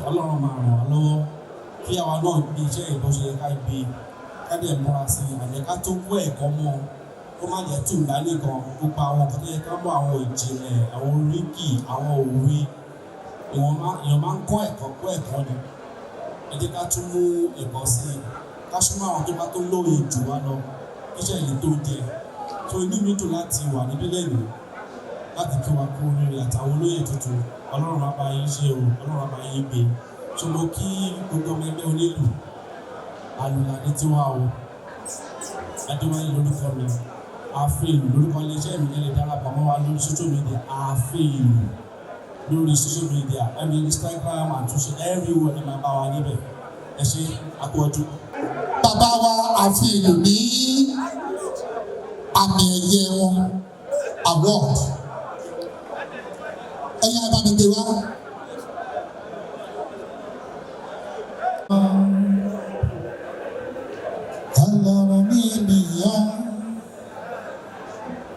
Speaker 9: Ọlọ́run máa ràn wá lọ́wọ́ kí àwa náà gbé iṣẹ́ ìbọn ṣe ká gbé, ká dẹ̀ múra sí i, àjẹ́ ká tó kó ẹ̀kọ́ mọ́, kó má jẹ́ tùǹgbà nìkan. Gbogbo àwọn nǹkan tó yẹ ká mọ̀, àwọn ìjìnlẹ̀, àwọn oríkì, àwọn òwe, èèyàn máa ń kọ́ ẹ̀kọ́ kọ́ ẹ̀kọ́ ni. Ẹ jẹ́ ká tún mú ẹ̀kọ́ sí i, ká súnmọ́ àwọn tó bá tó lóye jù wá lọ kíṣẹ́ yìí tó jẹ. So inú mi dùn láti wà níbí lẹ́nu láti kí wa kú oríire àtàwọn olóyè tuntun. Ọlọ́run á bá yín ṣe o, Ọlọ́run á bá yín gbé. So mo kí gbogbo ọmọ ẹgbẹ́ onílù àlùlà ní tiwa o. Adéwálé lórúkọ mi, Ààfin Ìlú lórúkọ iléeṣẹ́ mi. Ẹ lè darapọ̀ mọ́ wa lórí social media, Ààfin Ìlú.
Speaker 11: lórí social media, ẹni Instagram and Twitter, everywhere ẹ máa bá wa níbẹ̀. Ẹ ṣe àkóọdún.
Speaker 2: Bàbá wa àfi ìlú ní àmì ẹ̀yẹ wọn, award. Ẹ̀yà ẹ bá mi gbé wá. Ọlọ́run mi nìyàn.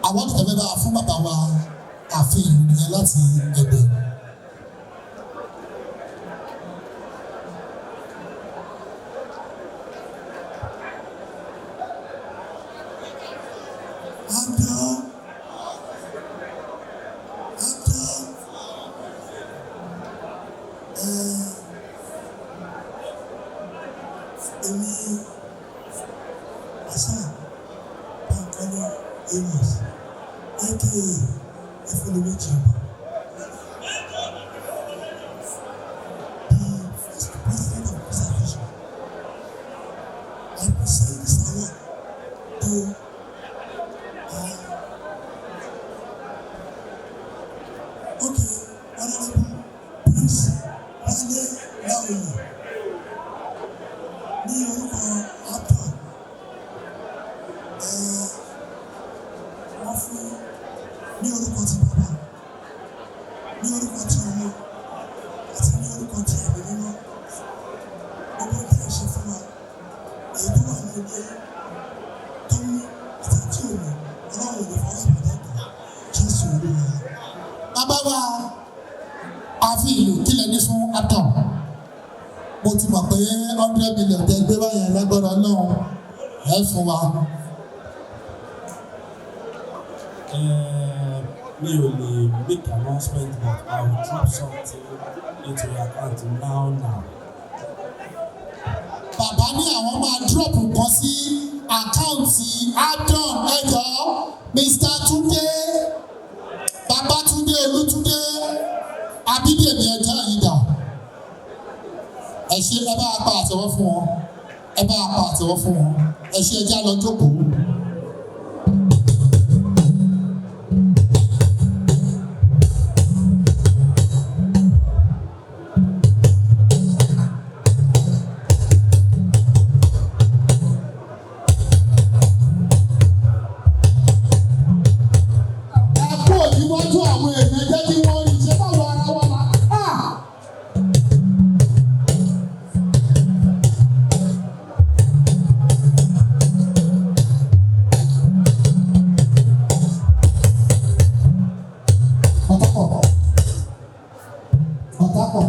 Speaker 2: Award tẹ̀lé bá a fún bàbá wa àfi ìlú nìyẹn láti Ẹ̀gbẹ́.
Speaker 5: Èmi Hasan Bankole Amos, aka Efolomeji Ọba, the first president of this association, I present this award to okay, Honourable Prince Wale Laoye ní orúkọ APTON. Wọ́n fún ní orúkọ ti bàbá, ní orúkọ ti ọmọ, àti ní orúkọ ti ẹ̀mí mímọ́. Gbogbo tí ẹ ṣe fún wa, èyí tó wà ní ilé tó mú àti tí ò mú, Ọlọ́run ò ní fọwọ́ ìbàdàn kan. Jésù Olúwa.
Speaker 2: Bàbá wa àfi ìlú kílẹ̀ ní fún APTON. Mo ti mọ̀ pé 100 million tẹ gbé báyẹn lágbára Ọlọ́run ẹ fún wa.
Speaker 11: Mi ò lè make announcement, but I will drop something into your account now now.
Speaker 2: Bàbá ní àwọn máa drop nǹkan sí account APTON. Ẹjọ́ Mr. Túndé, Babátúndé Olútúndé Abídèmí, ẹjọ́ yìí dà? Ẹ ṣe, ẹ bá pa àtẹ́wọ́ fún wọn, ẹ bá pa àtẹ́wọ́ fún wọn. Ẹ ṣe, ẹ já lọ jókòó. Ẹ kú òdiwájú àwọn èèyàn, jẹ́ kí wọ́n rí iṣẹ́ báwo ara wọn máa. Ah! Ọ̀tọ̀pọ̀. Ọ̀tọ̀pọ̀.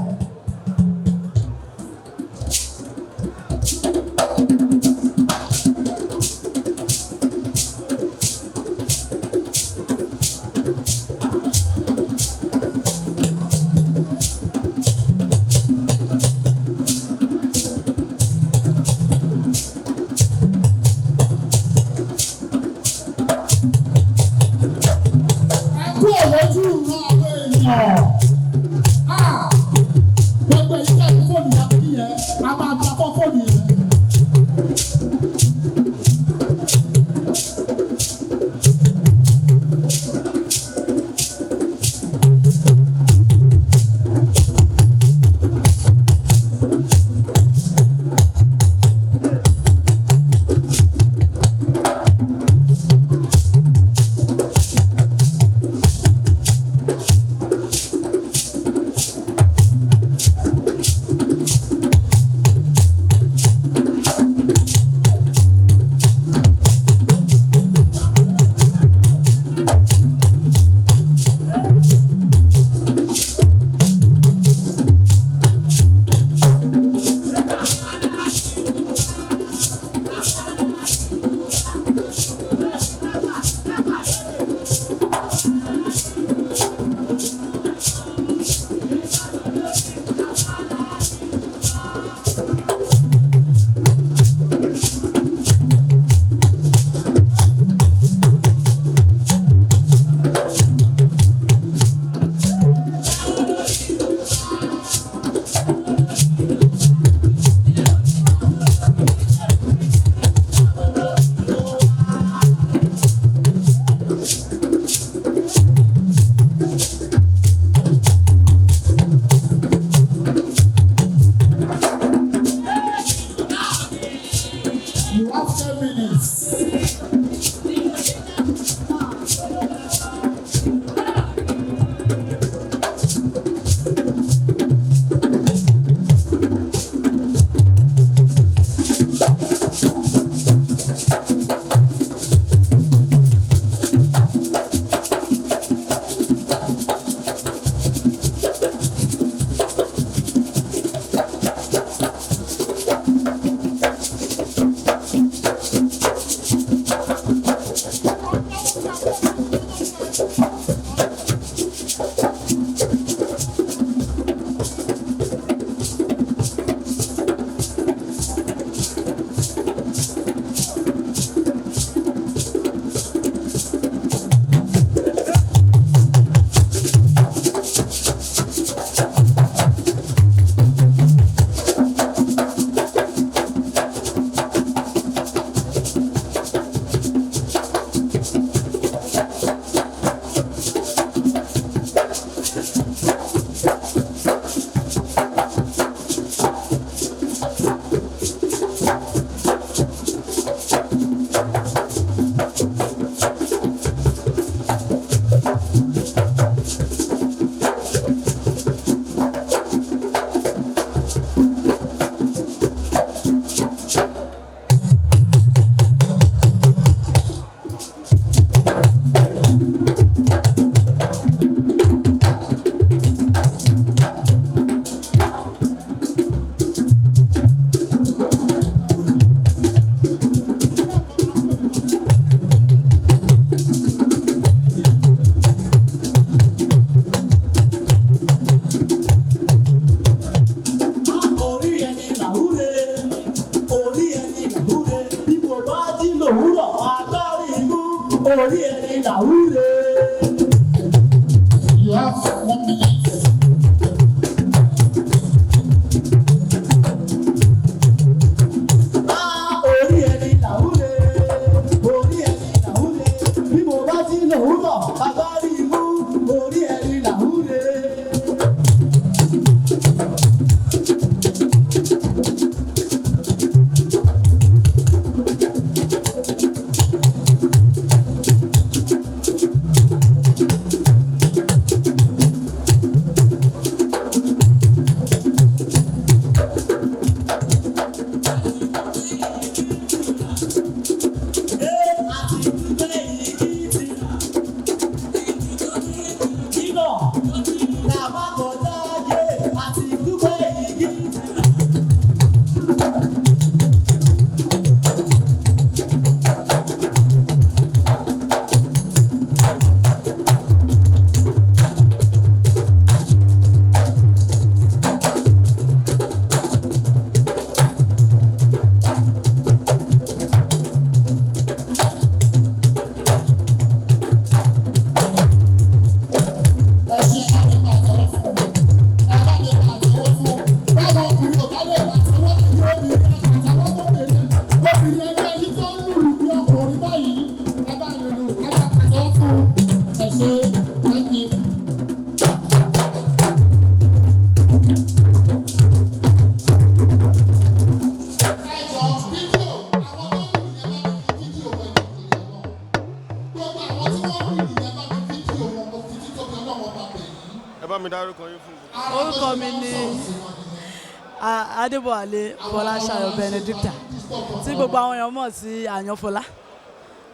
Speaker 2: Ẹ kú òlójú ìran àwọn èèyàn. Ah!
Speaker 1: Orí ẹni làwúre, orí ẹni làwúre, bí mo bá jí lòwúrọ̀ agbárí inú, orí ẹni làwúre.
Speaker 2: You have 1 minute.
Speaker 1: Ah, orí ẹni làwúre, orí ẹni làwúre, bí mo bá jí lòwúrọ̀ agbárí inú, orí ẹni làwúre.
Speaker 2: Ẹ ṣe ẹ bá mi pàtẹ́wọ́ fún ẹ bá mi pàtẹ́wọ́ fún báwo ọkùnrin ò bá lè pàtẹ́wọ́ ìlú obìnrin àtàwọn obìnrin obìnrin ẹgbẹ́ yìí tó ń lùlù bí ọkùnrin báyìí ẹ bá lùlù ẹ bá pàtẹ́wọ́ fún ẹ ṣe thank you. Ẹ jọ fídíò àwọn tó ń lù yẹn bá mi fi fídíò wọn jọ kiri ọ̀nà gbogbo àwọn tí wọ́n lù yẹn bá mi fídíò wọn mo fi títóbi ọlọ́wọ́ bá bẹ̀ yìí.
Speaker 6: Ẹ bá mi dárúkọ yín fún mi.
Speaker 10: Orúkọ mi ni Adébọ̀wálé Fọláṣayọ̀ Benedicta tí gbogbo àwọn èèyàn mọ̀ sí Àyànfọlá.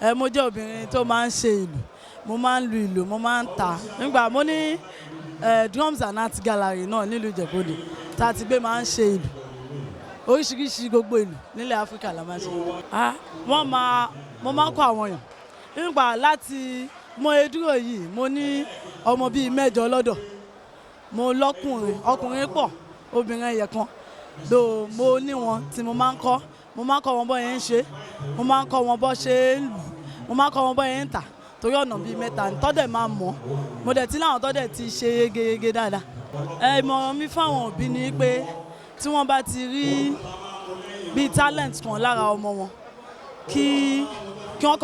Speaker 10: Ẹ mo jẹ́ obìnrin tó máa ń ṣe ìlù, mo máa ń lu ìlù, mo máa ń ta. Nígbà mo ní drums and art gallery náà nílùú Ìjẹ̀bú-Òde tá a ti gbé máa ń ṣe ìlù. Oríṣiríṣi gbogbo ìlù nílẹ̀ Áfíríkà la máa ń ṣe. Ah, wọ́n máa mo máa ń kọ́ àwọn èèyàn. Nígbà láti mo dúró yìí, mo ní ọmọ bíi mẹ́jọ lọ́dọ̀. Mo lọ́kùnrin, ọkùnrin pọ̀, obìnrin ẹyẹ kan. Though mo ní wọn tí mo máa ń kọ́, mo máa ń kọ́ wọn bọ́ yẹn ń ṣe, mo máa ń kọ́ wọn bọ́ ṣe ń lù, mo máa ń kọ́ wọn bọ́ yẹn ń tà torí ọ̀nà bíi mẹ́ta ni tọ́dẹ̀ máa mọ̀. Mo dẹ̀ ti láwọn tọ́dẹ̀ ti ṣe yegeyege dáadáa. Ẹ ìmọ̀ràn mi fáwọn òbí ni pé tí wọ́n bá ti rí bíi talent kan lára ọmọ wọn, kí kí wọ́n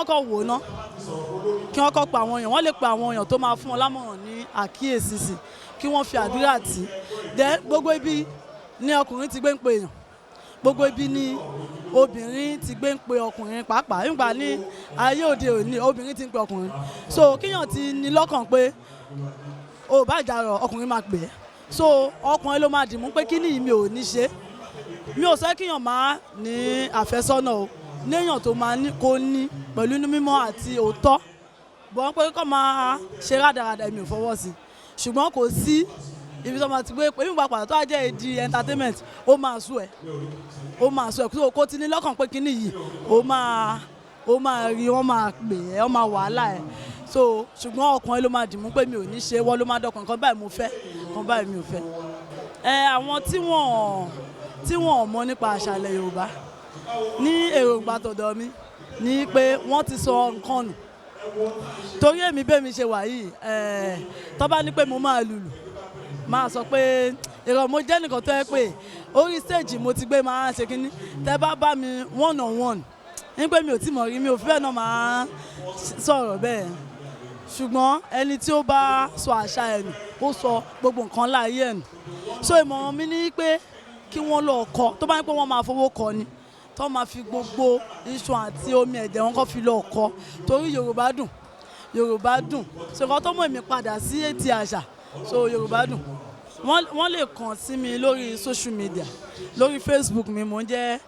Speaker 10: kọ́ wò ná, kí wọ́n kọ́ pa àwọn èèyàn, wọ́n lè pa àwọn èèyàn tó máa fún wọn lámọ̀ràn ní àkíyèsí sí, kí wọ́n fi àdúrà tì í. Then gbogbo ibi ní ọkùnrin ti gbé ń pe èèyàn, gbogbo ibi ní obìnrin ti gbé ń pe ọkùnrin pàápàá. Nígbà ní ayé òde òní obìnrin ti ń pe ọkùnrin. So kíyàn ti ní lọ́kàn pé o bá jàrọ̀ ọkùnrin máa pè é. So ọkùnrin ló máa dì mú pé kí ni mi ò ní ṣe. Mi ò sọ kíyàn máa ní àfẹ́sọ́nà o, léèyàn tó máa ní kó ní pẹ̀lú inú mímọ́ àti òótọ́. Bọ́n pé kó máa ṣe rádaràda èmi ò fọwọ́ sí. Ṣùgbọ́n kò sí ibi tó máa ti gbé pé nígbà pàtó tó bá jẹ́ ìdí entertainment ó máa sú ẹ, ó máa sú ẹ. So kó ti ní lọ́kàn pé kíní yìí ó máa rí, wọ́n máa pè ẹ́, wọ́n máa wàhálà ẹ̀.
Speaker 12: So ṣùgbọ́n ọkùnrin ló máa dìmú pé mi ò ní ṣe, wọ́n ló máa dọkàn kan báyìí mo fẹ́, kan báyìí mi ò fẹ́. Ẹ àwọn tí wọ́n mọ̀ nípa àṣà ilẹ̀ Yorùbá, ní èròǹgbà tọ̀dọ̀ mi ní pé wọ́n ti sọ nǹkan nù, torí èmi bẹ́ẹ̀ mi ṣe wà yìí, tó bá ní pé mo máa lùlù, máa sọ pé èrò mo jẹ́ nìkan tó yẹ pé orí stage mo ti gbé máa ṣe kínní. Tẹ́ bá bá mi one on one ní pé mi ò tí mọ̀ rí, mi ò fẹ́ náà máa sọ̀rọ̀ bẹ́ẹ̀. Ṣùgbọ́n ẹni tí ó bá sọ àṣà ẹ̀ nù, ó sọ gbogbo nǹkan láàyè ẹ̀ nù. So ìmọ̀ràn mi ní pé kí wọ́n lọ kọ́. Tó bá ní pé wọ́n máa fowó kọ́ ni, tó máa fi gbogbo iṣan àti omi ẹ̀jẹ̀ wọn kọ́ fi lọ kọ́, torí Yorùbá dùn, Yorùbá dùn. So nǹkan tó mú èmi padà sí ètì àṣà, so Yorùbá dùn. Wọ́n lè kàn sí mi lórí social media. Lórí Facebook mi, mò ń jẹ́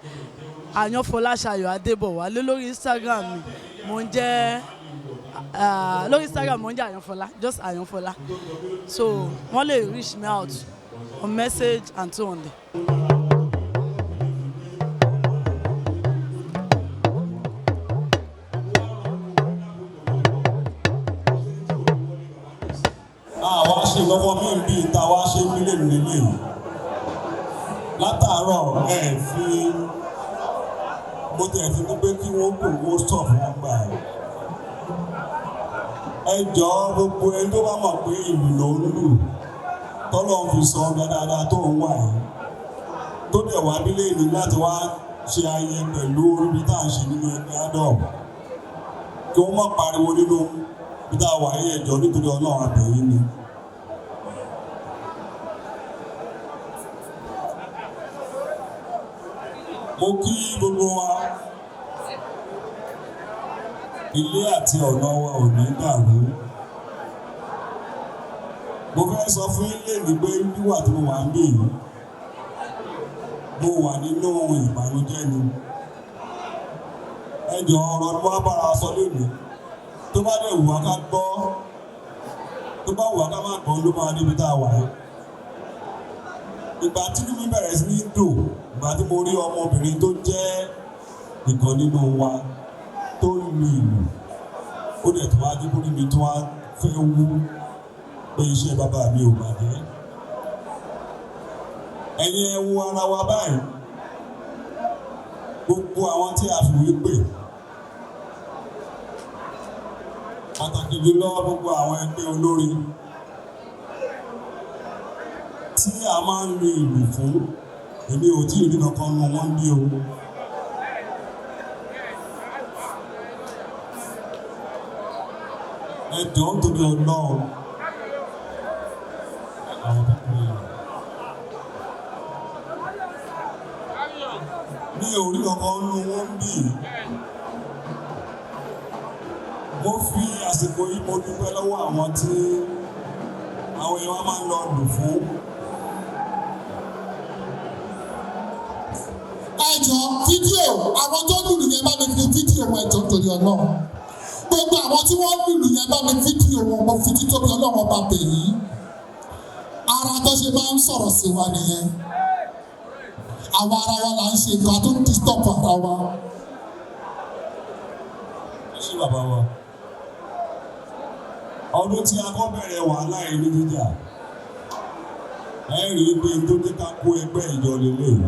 Speaker 12: Àyànfọláṣayọ̀ Adébọ̀wálé. Lórí Instagram mi, mò ń jẹ́ lórí Instagram mò ń jẹ́ Àyànfọlá, just Àyànfọlá. So wọ́n lè reach me out on message and so on there.
Speaker 9: Àwa ṣe lọ́wọ́ mí bí ìta wá ṣe mílíọ̀nù lélẹ̀ látàárọ̀. Ẹ fi mo tẹ̀ fi ní pé kí wọ́n kò wó stop wọn gbà ẹ̀. Ẹ jọ, gbogbo ẹni tó bá mọ̀ pé ìlú ló ń lù, tọ́lọ́ ń fi sọ dáadáa tó ń wà yìí, tó dẹ̀ wá nílé ìlú láti wá ṣe ayẹyẹ pẹ̀lú orí tá à ń ṣe nínú ẹgbẹ́ ADUP, kí wọ́n má pariwo nínú bí tá a wà yìí. Ẹ jọ̀ọ́, nítorí Ọlọ́run, àbẹ̀yìn ni. Mo kí gbogbo wa, ilé àti ọ̀nà wa ò ní dàrú. Mo fẹ́ sọ fún yín lẹ́nu pé wíwà tí mo wà ń bì yìí, mo wà nínú ìbànújẹ́ ni. Ẹ jọ̀ọ́, ọ̀rọ̀ ni wọ́n bára sọ lónìí. Tó bá dẹ̀ wù wá ká gbọ́, tó bá wù wá ká má gbọ́, ló máa níbi tá a wà yìí. Ìgbà tí inú mi bẹ̀rẹ̀ sí ní dùn, ìgbà tí mo rí ọmọbìnrin tó jẹ́ ìkan nínú wa tó ń lu ìlù, ó dẹ̀ tó wá dé kórìí mi tó wá fẹ́ wú pé iṣẹ́ bàbá mi ò bàjẹ́. Ẹ̀yin, ẹ wo ara wa báyìí. Gbogbo àwọn tí a fìwé pè, pàtàkì jùlọ gbogbo àwọn ẹgbẹ́ olórin tí a máa ń lu ìlù fún, èmi ò tí ì rí kankan nu wọn bí o. Ẹ jọ̀ọ́, nítorí Ọlọ́run, àwọn pípọ̀ yìí, mi ò rí kankan nu wọn bí. Mo fi àsìkò yìí, mo dúpẹ́ lọ́wọ́ àwọn tí àwọn èèyàn wa máa ń lọ lù fún.
Speaker 2: Ẹ jọ, fídíò àwọn tó lùlù yẹn, bá mi fi fídíò wọn. Ẹ jọ, nítorí Ọlọ́run, gbogbo àwọn tí wọ́n lùlù yẹn, bá mi fídíò wọn. Mo fi títóbi Ọlọ́run ọba bẹ̀ yín. Ara tó ṣe máa ń sọ̀rọ̀ sí wa nìyẹn. Àwa ara wa là ń ṣe nǹkan tó ń disturb ara wa.
Speaker 9: Ẹ ṣé, bàbá wa. Ọdún tí a kọ́ bẹ̀rẹ̀ wàhálà yìí ní jíjà, ẹ rí i pé tó dé ká kó ẹgbẹ́ ìjọ lélẹ̀.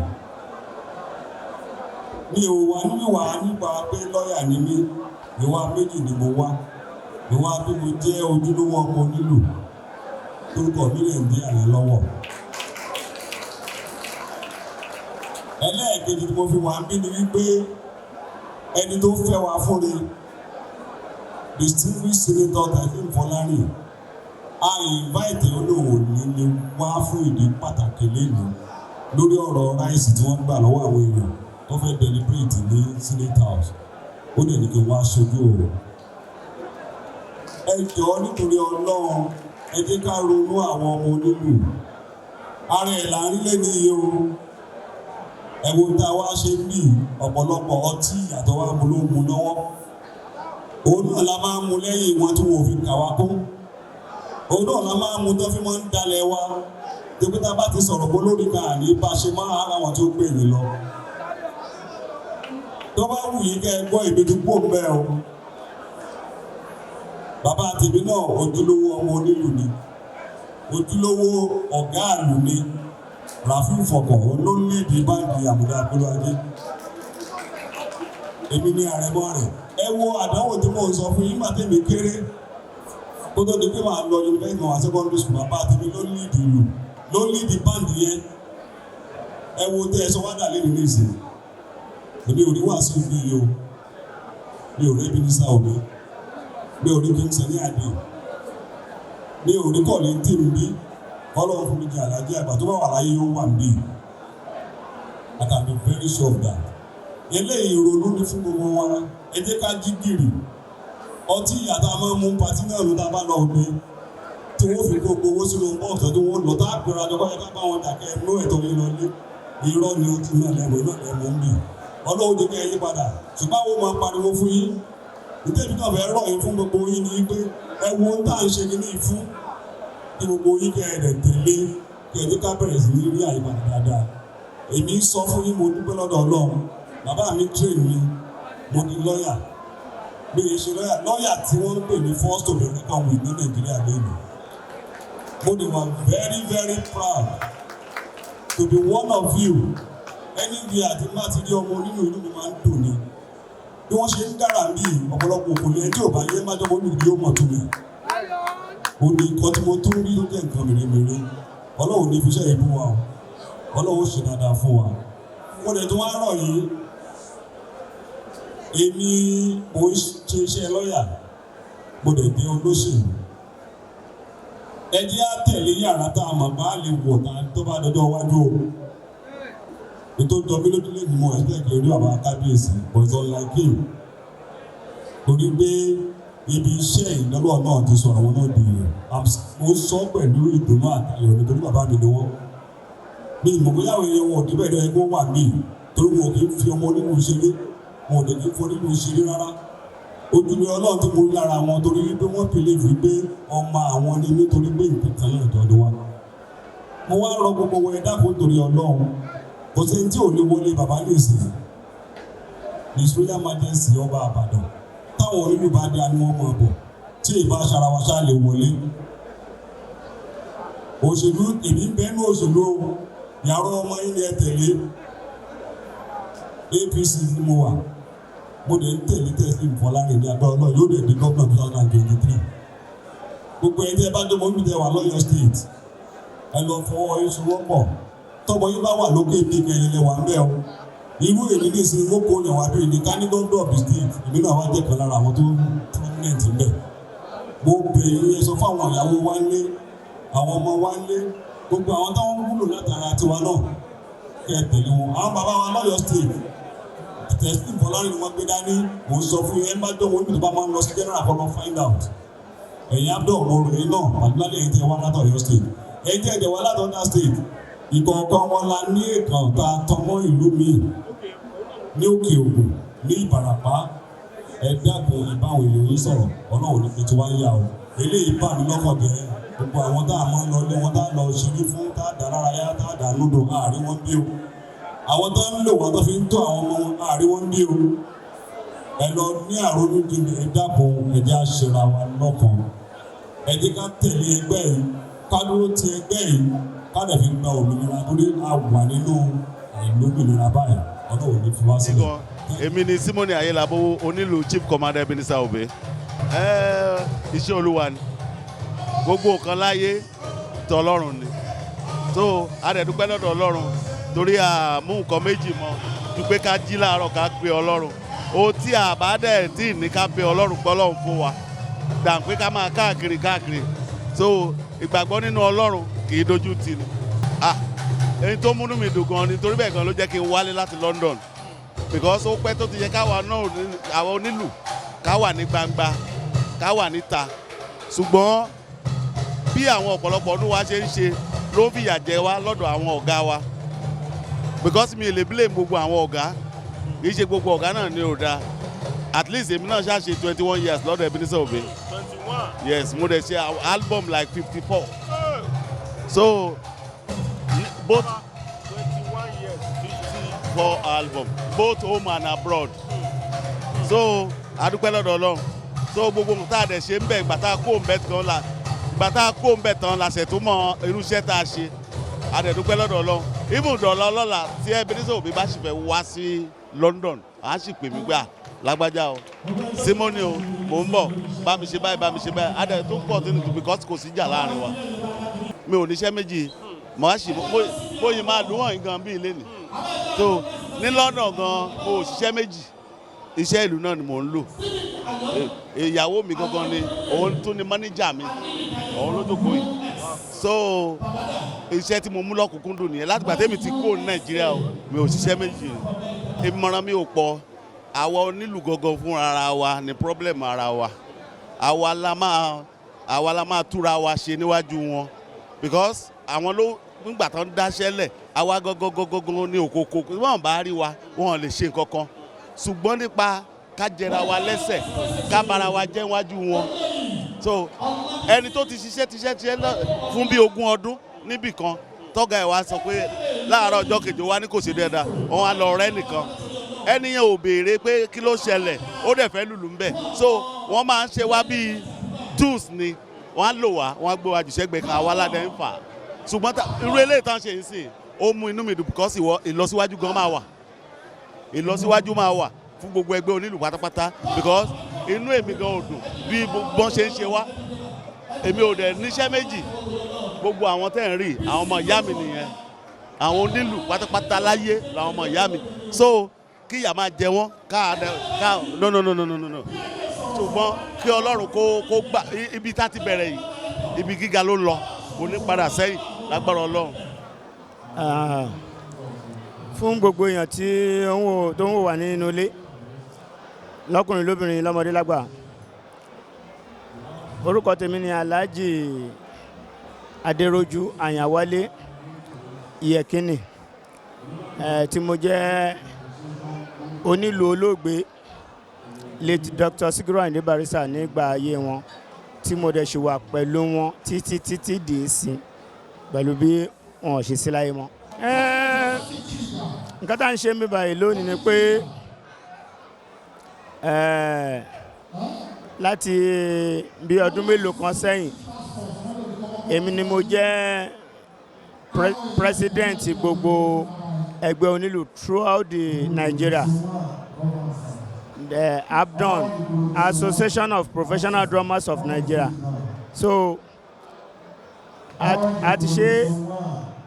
Speaker 9: Mi ò wá níwà nípa pé lọ́ọ̀yà ni mí. Ìwà méjì ni mo wá: ìwà bí mo jẹ́ ojúlówó ọmọ onílù, torúkọ mi lè ń dí àyàn lọ́wọ́. Ẹlẹ́ẹ̀kejì tí mo fi wà ń bí ni wípé ẹni tó fẹ́ wa fúnni, distinguished Senator Taofeek Fọlárìn, a invite olóhùn ní ni wá fún ìdí pàtàkì lẹ́nu lórí ọ̀rọ̀ rice tí wọ́n gbà lọ́wọ́ àwọn èèyàn tó fẹ́ deliberate ní Senate House. Ó dẹ̀ ní kí n wá ṣojú òun. Ẹ jọ̀ọ́, nítorí Ọlọ́run, ẹ jẹ́ ká ronú àwọn ọmọ onílù. Ara ẹ̀ là ń rí lẹ́nu yìí o. Ẹ wo tá a wá ṣe ń bì, ọ̀pọ̀lọpọ̀ ọtí ìyàtọ̀ wa mú ló ń mu lọ́wọ́. Òun náà la máa ń mu lẹ́yìn wọn tí wọn ò fi kà wá kún. Òun náà la máa ń mu tó fi máa ń dalẹ̀ wa tẹ́gbẹ́. Tá a bá ti sọ̀rọ̀ bó lórí kan, àní bá a ṣe máa ara wọn tó gbé yín lọ. Tó bá wù yín kẹ́ ẹ gbọ́, èmi ti kú òun bẹ́ẹ̀ o. Bàbá tèmi náà ojúlówó ọmọ onílù ni, ojúlówó ọ̀gá àlù ni. Rafiu Fọkàn ló ń lead band Àmùdá Agbólúajé. Èmi ní àrẹ̀mọ rẹ̀. Ẹ wo àdánwò tí mò ń sọ fún yín nígbà tèmi kéré. Kó tó di pé màá lọ yunifásitì náà secondary school, bàbá tèmi ló lead ìlú, ló lead band yẹn. Ẹ wo tẹ́ ẹ sọ wá dà lẹ́nu ní ìsìn. Èmi ò rí wàásù bí yìí o. Mi ò rí Ebenezer Obey. Mi ò rí King Sunny Adé. Mi ò rí Kollington bí. Ọlọ́run fún mi jẹ àlàjì àgbà tó bá wà láyé yóò wà níbí. I can be very sure of that. Eléyìí ronú ní fún gbogbo wa. Ẹ jẹ́ ká jí gìrì. Ọtí ìyá tá a máa ń mú party náà ló tá a bá lọ òde. Tí wọ́n fi gbogbo owó sínú bọ́ọ̀sì tí wọ́n lọ tá a gbéra jọ báyìí ká bá wọn dàkẹ́ ẹnu ẹ̀tọ́ yín lọ lé. Irọ́ ni ọtí náà lẹ́mu náà lẹ́mu ń bì. Ọlọ́run jẹ́ kí ẹ yí padà. Ṣùgbọ́n àwọn máa pariwo fún yín. Ìtẹ́jú náà fẹ́ rọ̀ yín fún gbogbo yín ni pé ẹ wo ohun tá à ń ṣe kí ní ìfún. Kí gbogbo yín kẹ́ ẹ rẹ̀ tẹ̀lé kí ẹ jẹ́ ká bẹ̀rẹ̀ sí ní rí àyípadà dáadáa. Èmi sọ fún yín, mo dúpẹ́ lọ́dọ̀ Ọlọ́run. Bàbá mi train mi, mo di lọ́yà. Mi ì ṣe lọ́yà, lọ́yà tí wọ́n ń pè ní first to be reckoned with ní Nàìjíríà lónìí. Mo dẹ̀ wà very very proud to be one of you. Anywhere àti má ti rí ọmọ nínú inú mi máa ń dùn ni. Bí wọ́n ṣe ń dára bí ọ̀pọ̀lọpọ̀ òkòlè ẹni tí ò bá yé má jọmọ́ olùdí yóò mọ̀ tó mi. Ó ní nǹkan tí mo tún rí ló jẹ́ nǹkan mèremère. Ọlọ́run ní fi iṣẹ́ yìí bú wa o. Ọlọ́run ó ṣe dáadáa fún wa. Mo dẹ̀ tún wá rọ̀ yín. Èmi mo ń ṣe iṣẹ́ lọ́yà, mo dẹ̀ jẹ́ olóṣèlú. Ẹ jẹ́ á tẹ̀lé yàrá tá a mọ̀ bá lè wọ̀ tá tó bá dọjọ́ iwájú o. Ètò ìjọ mi lójú lè ní mo expect kí n rí bàbá kábíyèsí, but it's unlike him. Torí pé ibi iṣẹ́ ìnáwó náà ti sọ àwọn náà di rẹ̀. Mo sọ pẹ̀lú ìdùnnú àtayọ̀ nítorí bàbá mi ni wọ́n. Mi ìmọ̀ bóyá àwọn èèyàn wọn ò débẹ̀ lọ́yẹ kó wà mí torí wọn ò kì í fi ọmọ onílù ṣeré, wọn ò dẹ̀ kì í fọ onílù ṣeré rárá. Ojúlé Ọlọ́run tí mo rí lára wọn torí wípé wọ́n believe wípé ọmọ àwọn ni nítorí pé nǹkan kan náà ìtọ́jú wa. Mo wá rọ gbogbo wọn, ẹ dákun torí Ọlọ́run. Kò sẹ́ni tí ò ní wọlé bàbá ní ìsìn. His Royal Majesty Ọba Ìbàdàn. Táwọn onílù bá dé àní wọn máa bọ̀. Tí ìbá aṣara wa ṣáà lè wọlé. Òṣèlú èmi ń bẹ́nu òṣèlú o. Yàrá ọmọ yín ni ẹ tẹ̀lé. APC ni mo wà. Mo dẹ̀ ń tẹ̀lé Teslim Fọlárin ní agbára Ọlọ́run yóò dẹ̀ di gómìnà 2023. Gbogbo ẹni tí ẹ bá dé mọ́ níbi tẹ wà lọ́yọ̀ state. Ẹ lọ fọwọ́ yín sowọ́pọ̀. Tọ́mọ yín bá wà lókè bí kẹyìn lẹ wà ń bẹ̀ o. Irú èmi ní ìsinmi mo kó yàn wá bí ní ká ní gómìnà of the state. Èmi náà wá jẹ́ kan lára àwọn tó prominent ń bẹ̀. Mo bẹ̀ yín, ẹ sọ fún àwọn ìyàwó wa ń lé, àwọn ọmọ wa ń lé, gbogbo àwọn táwọn wúlò látara tiwa náà kẹ́ ẹ tẹ̀lé wọn. Àwọn bàbá wa lọ́yọ̀ state, Teslim Fọlárin ni wọ́n gbé dání. Mò ń sọ fún yín, ẹ má dán wọn níbi tó bá máa ń lọ sí general kọ́ lọ find out. Ẹ̀yin Abdul mo rò yín náà, pàdúrà ẹ̀yin tẹ́ wá látọ̀ Ọ̀yọ́ state. Ẹ̀yin tẹ́ ẹ̀jẹ̀ wá látọ̀ Ọ̀yọ́ state. Ìkọ̀ọ̀kan wọn la ní èkán tá a tọmọ́ ìlú mi ní Òkè Ògùn ní Ìbàràpá. Ẹ dákun ìbáwọn èèyàn yín sọ̀rọ̀, Ọlọ́run ní fi tiwa yà o. Eléyìí bà mí lọ́kàn jẹ́. Gbogbo àwọn tá a máa ń lọ ilé wọn tá a lọ ṣeré fún, tá a dà lárayá, tá a dà lódò, àárín wọn bí o. Àwọn tó ń lò wọn tó fi ń tó àwọn ọmọ wọn, àárín wọn bí o. Ẹ lọ ní àrònú jinlẹ̀, ẹ dákun ẹ jẹ́ á ṣera wa lọ́kàn. Ẹ jẹ́ ká tẹ̀lé ẹgbẹ́ yìí, ká dúró ti ẹgbẹ́ yìí, ká dẹ̀ fi gba òmìnira torí a wà nínú àìlómìnira báyìí. Ọlọ́run ní fi wá sílẹ̀.
Speaker 13: Èmi ni Simoni Ayélabówó, onílù Chief Commander Ebenezer Obey. Iṣẹ́ Olúwa ni gbogbo nǹkan láyé, tọlọ́run ni. So a dẹ̀ dúpẹ́ lọ́dọ̀ Ọlọ́run torí a mú nǹkan méjì mọ́ ju pé ká jí láàárọ̀ ká pe Ọlọ́run. Ohun tí a bá dẹ̀ tí ní ká pe Ọlọ́run pé Ọlọ́run fún wa dà pé ká máa káàkiri káàkiri. So ìgbàgbọ́ nínú Ọlọ́run kì í dojú tì ní. Ah, èyí tó múnú mi dùn gan ni torí bẹ́ẹ̀ gan ló jẹ́ kí n wálé láti London, because ó pẹ́ tó ti yẹ káwa náà, àwọn onílù, ká wà ní gbangba, ká wà níta. Ṣùgbọ́n bí àwọn ọ̀pọ̀lọpọ̀ ọdún wa ṣe ń ṣe ló ń fìyà jẹ wá lọ́dọ̀ àwọn ọ̀gá wa, because mi ò lè blame gbogbo àwọn ọ̀gá, kì í ṣe gbogbo ọ̀gá náà ní ò dáa. At least èmi náà ṣáà ṣe 21 years lọ́dọ̀ Ebenezer Obey. Yes, mo dẹ̀ ṣe album like 54, so both 4 album, both home and abroad. So a dúpẹ́ lọ́dọ̀ Ọlọ́run. So gbogbo nǹkan tá a dẹ̀ ṣe ń bẹ̀, ìgbà tá a kó ń bẹ̀ tán la ìgbà tá a kó ń bẹ̀ tán la ṣẹ̀ tó mọ irúṣẹ́ tá a ṣe. A dẹ̀ dúpẹ́ lọ́dọ̀ Ọlọ́run. Even dọ̀la ọlọ́la tí Ebenezer Obey bá sì fẹ́ wá sí London, á sì pè mí gbà, "Lágbájá o, Simoni o, mò ń bọ̀, bá mi ṣe báyìí, bá mi ṣe báyìí." A dẹ̀ tó continue to, because kò sí ìjà láàrin wa. Mi ò níṣẹ́ méjì, mo á sì mo yìí máa lù wọ̀nyí gan bí ilé nì. So ní London gan, mo ò ṣiṣẹ́ méjì, iṣẹ́ ìlú náà ni mò ń lò. Ìyàwó mi gangan ni òun tún ni manager mi, òun ló jókòó yìí. So iṣẹ́ tí mo mú lọ́kùnkúndùn nìyẹn. Látìgbà tẹ́mi ti kúrò ní Nàìjíríà o, mi ò ṣiṣẹ́ méjì. Ìmọ̀ràn mi ò pọ̀. Àwa onílù gangan fún ara wa ní problem ara wa. Àwa la máa túra wa ṣe níwájú wọn, because àwọn ló nígbà tó ń dáṣẹ́ lẹ̀. Àwa gangan gangan ní òkòkò. Wọ́n bá rí wa, wọ́n lè ṣe nǹkan kan, ṣùgbọ́n nípa ká jẹra wa lẹ́sẹ̀, ká bára wa jẹ́ wájú wọn. So ẹni tó ti ṣiṣẹ́ ti ṣiṣẹ́ ṣiṣẹ́ fún bí 20 ọdún níbì kan, tọ́gà ẹ̀ wá sọ pé láàárọ̀ ọjọ́ kejì wá ní kò sí dáadáa, wọ́n á lọ rẹ́ nìkan. Ẹni yẹn ò béèrè pé kí ló ṣẹlẹ̀, ó dẹ̀ fẹ́ lùlù ń bẹ̀. So wọ́n máa ń ṣe wá bíi tools ni. Wọ́n á lò wá, wọ́n á gbé wa jù sẹ́gbẹ̀ẹ́ kan, àwa aládẹ ń fà á. Ṣùgbọ́n irú eléyìí tán ṣe ń sìn, ó mú inú mi dùn, because ìlọsíwájú gan máa wà, ìlọsíwájú máa wà fún gbogbo ẹgbẹ́ onílù pátápátá, because inú èmi gan ò dùn bí bọ́n ṣe ń ṣe wá. Èmi ò dẹ̀ níṣẹ́ méjì. Gbogbo àwọn tẹ́ ń rí, àwọn ọmọ ìyá mi nìyẹn. Àwọn onílù pátápátá láyé làwọn ọmọ ìyá mi. So kí ìyà máa jẹ wọ́n ká ká, no, no, no, no, no, no. Ṣùgbọ́n kí Ọlọ́run kó gbà ibi tá ti bẹ̀rẹ̀ yìí, ibi gíga ló lọ, kò ní padà sẹ́yìn lágbára Ọlọ́run.
Speaker 14: Fún gbogbo èèyàn tí ó ń wò tó ń wò wà nínú ilé, lọ́kùnrin, lóbìnrin, lọ́mọdé, lágbà, orúkọ tèmi ni Alhaji Adéròjú Àyànwálé Ìyẹ̀kínì, tí mo jẹ́ onílù olóògbé late Dr. Sikiru Ayinde Barrister nígbà ayé wọn, tí mo dẹ̀ ṣì wà pẹ̀lú wọn títí títí dì í sí pẹ̀lú bí wọn ò ṣe sí láyé mọ́. Nǹkan tá à ń ṣe mí báyìí lónìí ni pé láti bí ọdún mélòó kan sẹ́yìn, èmi ni mo jẹ́ president gbogbo ẹgbẹ́ onílù throughout the Nigeria, the APDON, Association of Professional Drummers of Nigeria. So a ti ṣe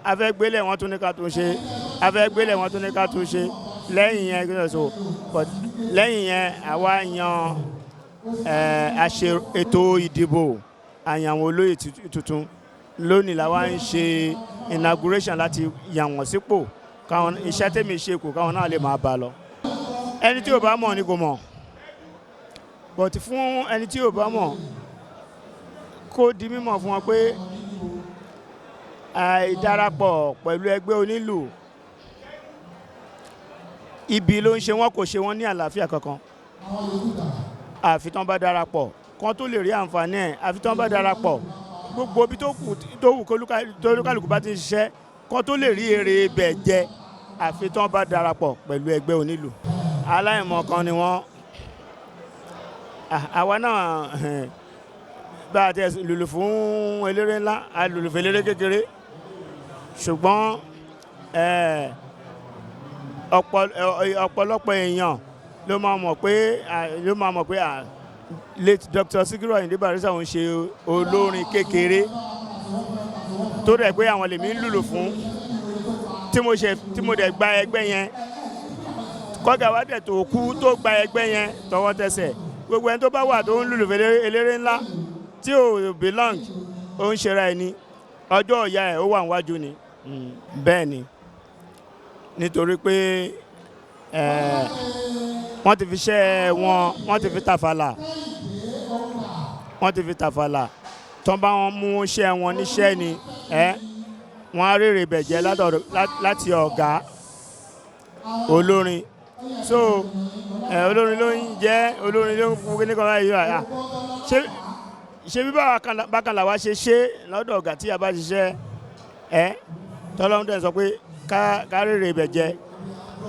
Speaker 14: afẹ́gbélẹ̀, wọ́n tún ní ká tún ṣe afẹ́gbélẹ̀, wọ́n tún ní ká tún ṣe lẹ́yìn yẹn kí ló so. But lẹ́yìn yẹn, àwa yan ẹ̀, a ṣe ètò ìdìbò, àyàn àwọn olóyè tuntun. Lónìí la wá ń ṣe inauguration láti yàn wọ́n sípò, káwọn iṣẹ́ tèmi ṣe kù, káwọn náà lè máa bá a lọ. Ẹni tí ò bá mọ̀ ni kò mọ̀, but fún ẹni tí ò bá mọ̀, kó di mímọ̀ fún wọn pé àìdarapọ̀ pẹ̀lú ẹgbẹ́ onílù, ibi ló ń ṣe wọ́n, kò ṣe wọ́n ní àlàáfíà kankan. Àfi tán bá darapọ̀ kan tó lè rí àǹfààní ẹ̀. Àfi tán bá darapọ̀, gbogbo ibi tó kù tó wù tó olúkálùkù bá ti ń ṣiṣẹ́ kan tó lè rí èrè ibẹ̀ jẹ, àfi tán bá darapọ̀ pẹ̀lú ẹgbẹ́ onílù. Aláìmọ̀kan ni wọ́n. Àwa náà, bá a ti lùlù fún eléré ńlá, a lùlù fún eléré kékeré, ṣùgbọ́n ọ̀pọ̀lọpọ̀ èèyàn ló máa mọ̀ pé late Dr. Sikiru Ayinde Barrister ń ṣe olórin kékeré tó dẹ̀ pé àwọn lèmi ń lùlù fún, tí mo ṣe tí mo dẹ̀ gba ẹgbẹ́ yẹn, kọ́gà wa dẹ̀ tó kú tó gba ẹgbẹ́ yẹn tọwọ́ tẹsẹ̀. Gbogbo ẹni tó bá wà tó ń lùlù fún eléré ńlá tí ò belong, ó ń ṣera ẹni, ọjọ́ ọ̀yà ẹ̀ ó wà níwájú ni. Bẹ́ẹ̀ ni, nítorí pé wọ́n ti fi ṣẹ́ wọn, wọ́n ti fi tàfàlà, wọ́n ti fi tàfàlà. Tán bá wọn mú iṣẹ́ wọn níṣẹ́ ni wọ́n á rèrè bẹ̀jẹ̀ láti ọ̀gá olórin. So olórin ló ń jẹ́ olórin ló ń kú ní kan báyìí wà. Ṣé bí bákan làwa ṣe ṣe lọ́dọ̀ ọ̀gá tí a bá ṣiṣẹ́ tọ́lọ́run dẹ̀ sọ pé ká rèrè bẹ̀jẹ̀,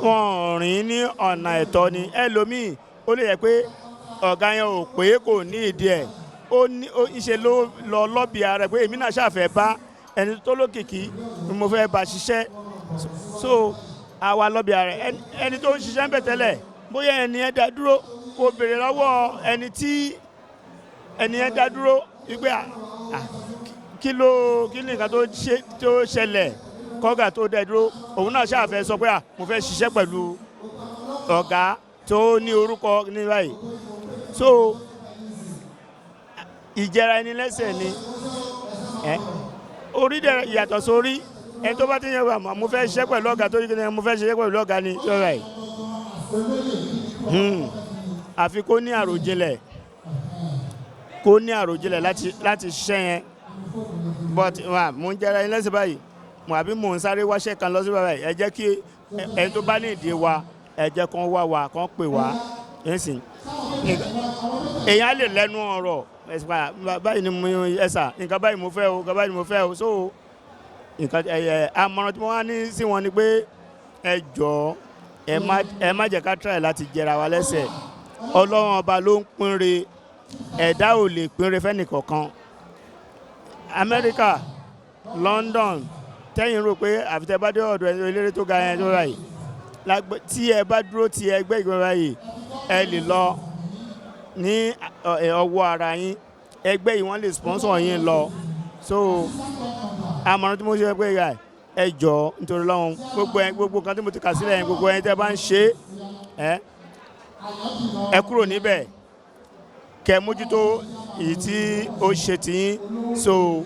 Speaker 14: wọ́n rìn ní ọ̀nà ẹ̀tọ́ ni. Ẹlòmíì ó lè yẹ pé Ọ̀gá yẹn ò pé kò ní ìdí ẹ̀, ó ní ó ń ṣe ló lọ lọ́bì ara ẹ̀ pé èmi náà ṣàfẹ́ bá ẹni tó lókìkí ni mo fẹ́ bá ṣiṣẹ́. So àwa lọ́bì ara ẹ̀, ẹni tó ń ṣiṣẹ́ ń bẹ̀ tẹ́lẹ̀, bóyá ẹni ẹ dá dúró, kò béèrè lọ́wọ́ ẹni tí ẹni ẹ dá dúró wípé kí ló, kí ni nǹkan tó ṣe tó ṣẹlẹ̀ kọ́gà tó dá dúró. Òun náà ṣàfẹ́ sọ pé mo fẹ́ ṣiṣẹ́ pẹ̀lú ọ̀gá tó ní orúkọ ní báyìí. So ìjẹra ẹni lẹ́sẹ̀ ni ẹ orí dẹ̀ yàtọ̀ sórí ẹni tó bá ti yẹ wà, mo fẹ́ ṣiṣẹ́ pẹ̀lú ọ̀gá tó ní kí ni mo fẹ́ ṣiṣẹ́ pẹ̀lú ọ̀gá ni lọ́ra ẹ̀. Àfi kó ní àròjinlẹ̀, kó ní àròjinlẹ̀ láti ṣiṣẹ́ yẹn. But wà mo ń jẹra ẹni lẹ́sẹ̀ báyìí, mo àbí mò ń sáré wáṣẹ́ kan lọ sí báyìí. Ẹ jẹ́ kí ẹni tó bá ní ìdí wa, ẹ jẹ́ kán wá wa, kán pè wá nísìn. Èèyàn á lè lẹ́nu ọ̀rọ̀ báyìí ni mo ẹ̀sà nǹkan báyìí mo fẹ́ o, nǹkan báyìí ni mo fẹ́ o. So nǹkan ẹ àmọ̀ràn tí mo wá ní sí wọn ni pé ẹ jọ̀ọ́, ẹ má jẹ́ ká try láti jẹra wa lẹ́sẹ̀. Ọlọ́run Ọba ló ń pínre, ẹ̀dá ò lè pínre fẹ́nìkọ̀ọ̀kan. Amẹ́ríkà, London tẹ́yìn rò pé àfi tẹ́ bá dé ọ̀dọ̀ eléré tó ga yẹn tó báyìí, tí ẹ bá dúró ti ẹgbẹ́ ìgbìmọ̀ báyìí, ẹ lè lọ ní ọwọ́ ara yín. Ẹgbẹ́ yìí wọ́n lè sponsor yín lọ. So àmọ̀ràn tí mo ṣe pé ẹ jọ̀ọ́, nítorí lọ́hùn, gbogbo ẹ, gbogbo kan tí mo ti kà sílẹ̀ yẹn, gbogbo ẹ tẹ́ bá ń ṣe ẹ, ẹ kúrò níbẹ̀, kẹ́ mójútó èyí tí ó ṣe tiyín. So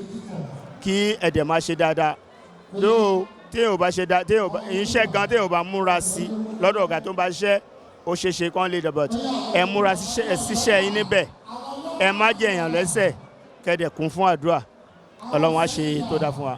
Speaker 14: kí ẹ dẹ̀ máa ṣe dáadáa lóò. Téèyàn ò bá ṣe dáa, téèyàn ò bá iṣẹ́ gan, téèyàn ò bá múra sí lọ́dọ̀ ọ̀gá tó ń bá ṣiṣẹ́, ó ṣeé ṣe kán lè dọ̀bọ̀t. Ẹ múra síṣẹ́ yín níbẹ̀, ẹ má jẹ èèyàn lẹ́sẹ̀, kẹ́ dẹ̀ kún fún àdúrà. Ọlọ́run á ṣe tó dáa fún wa.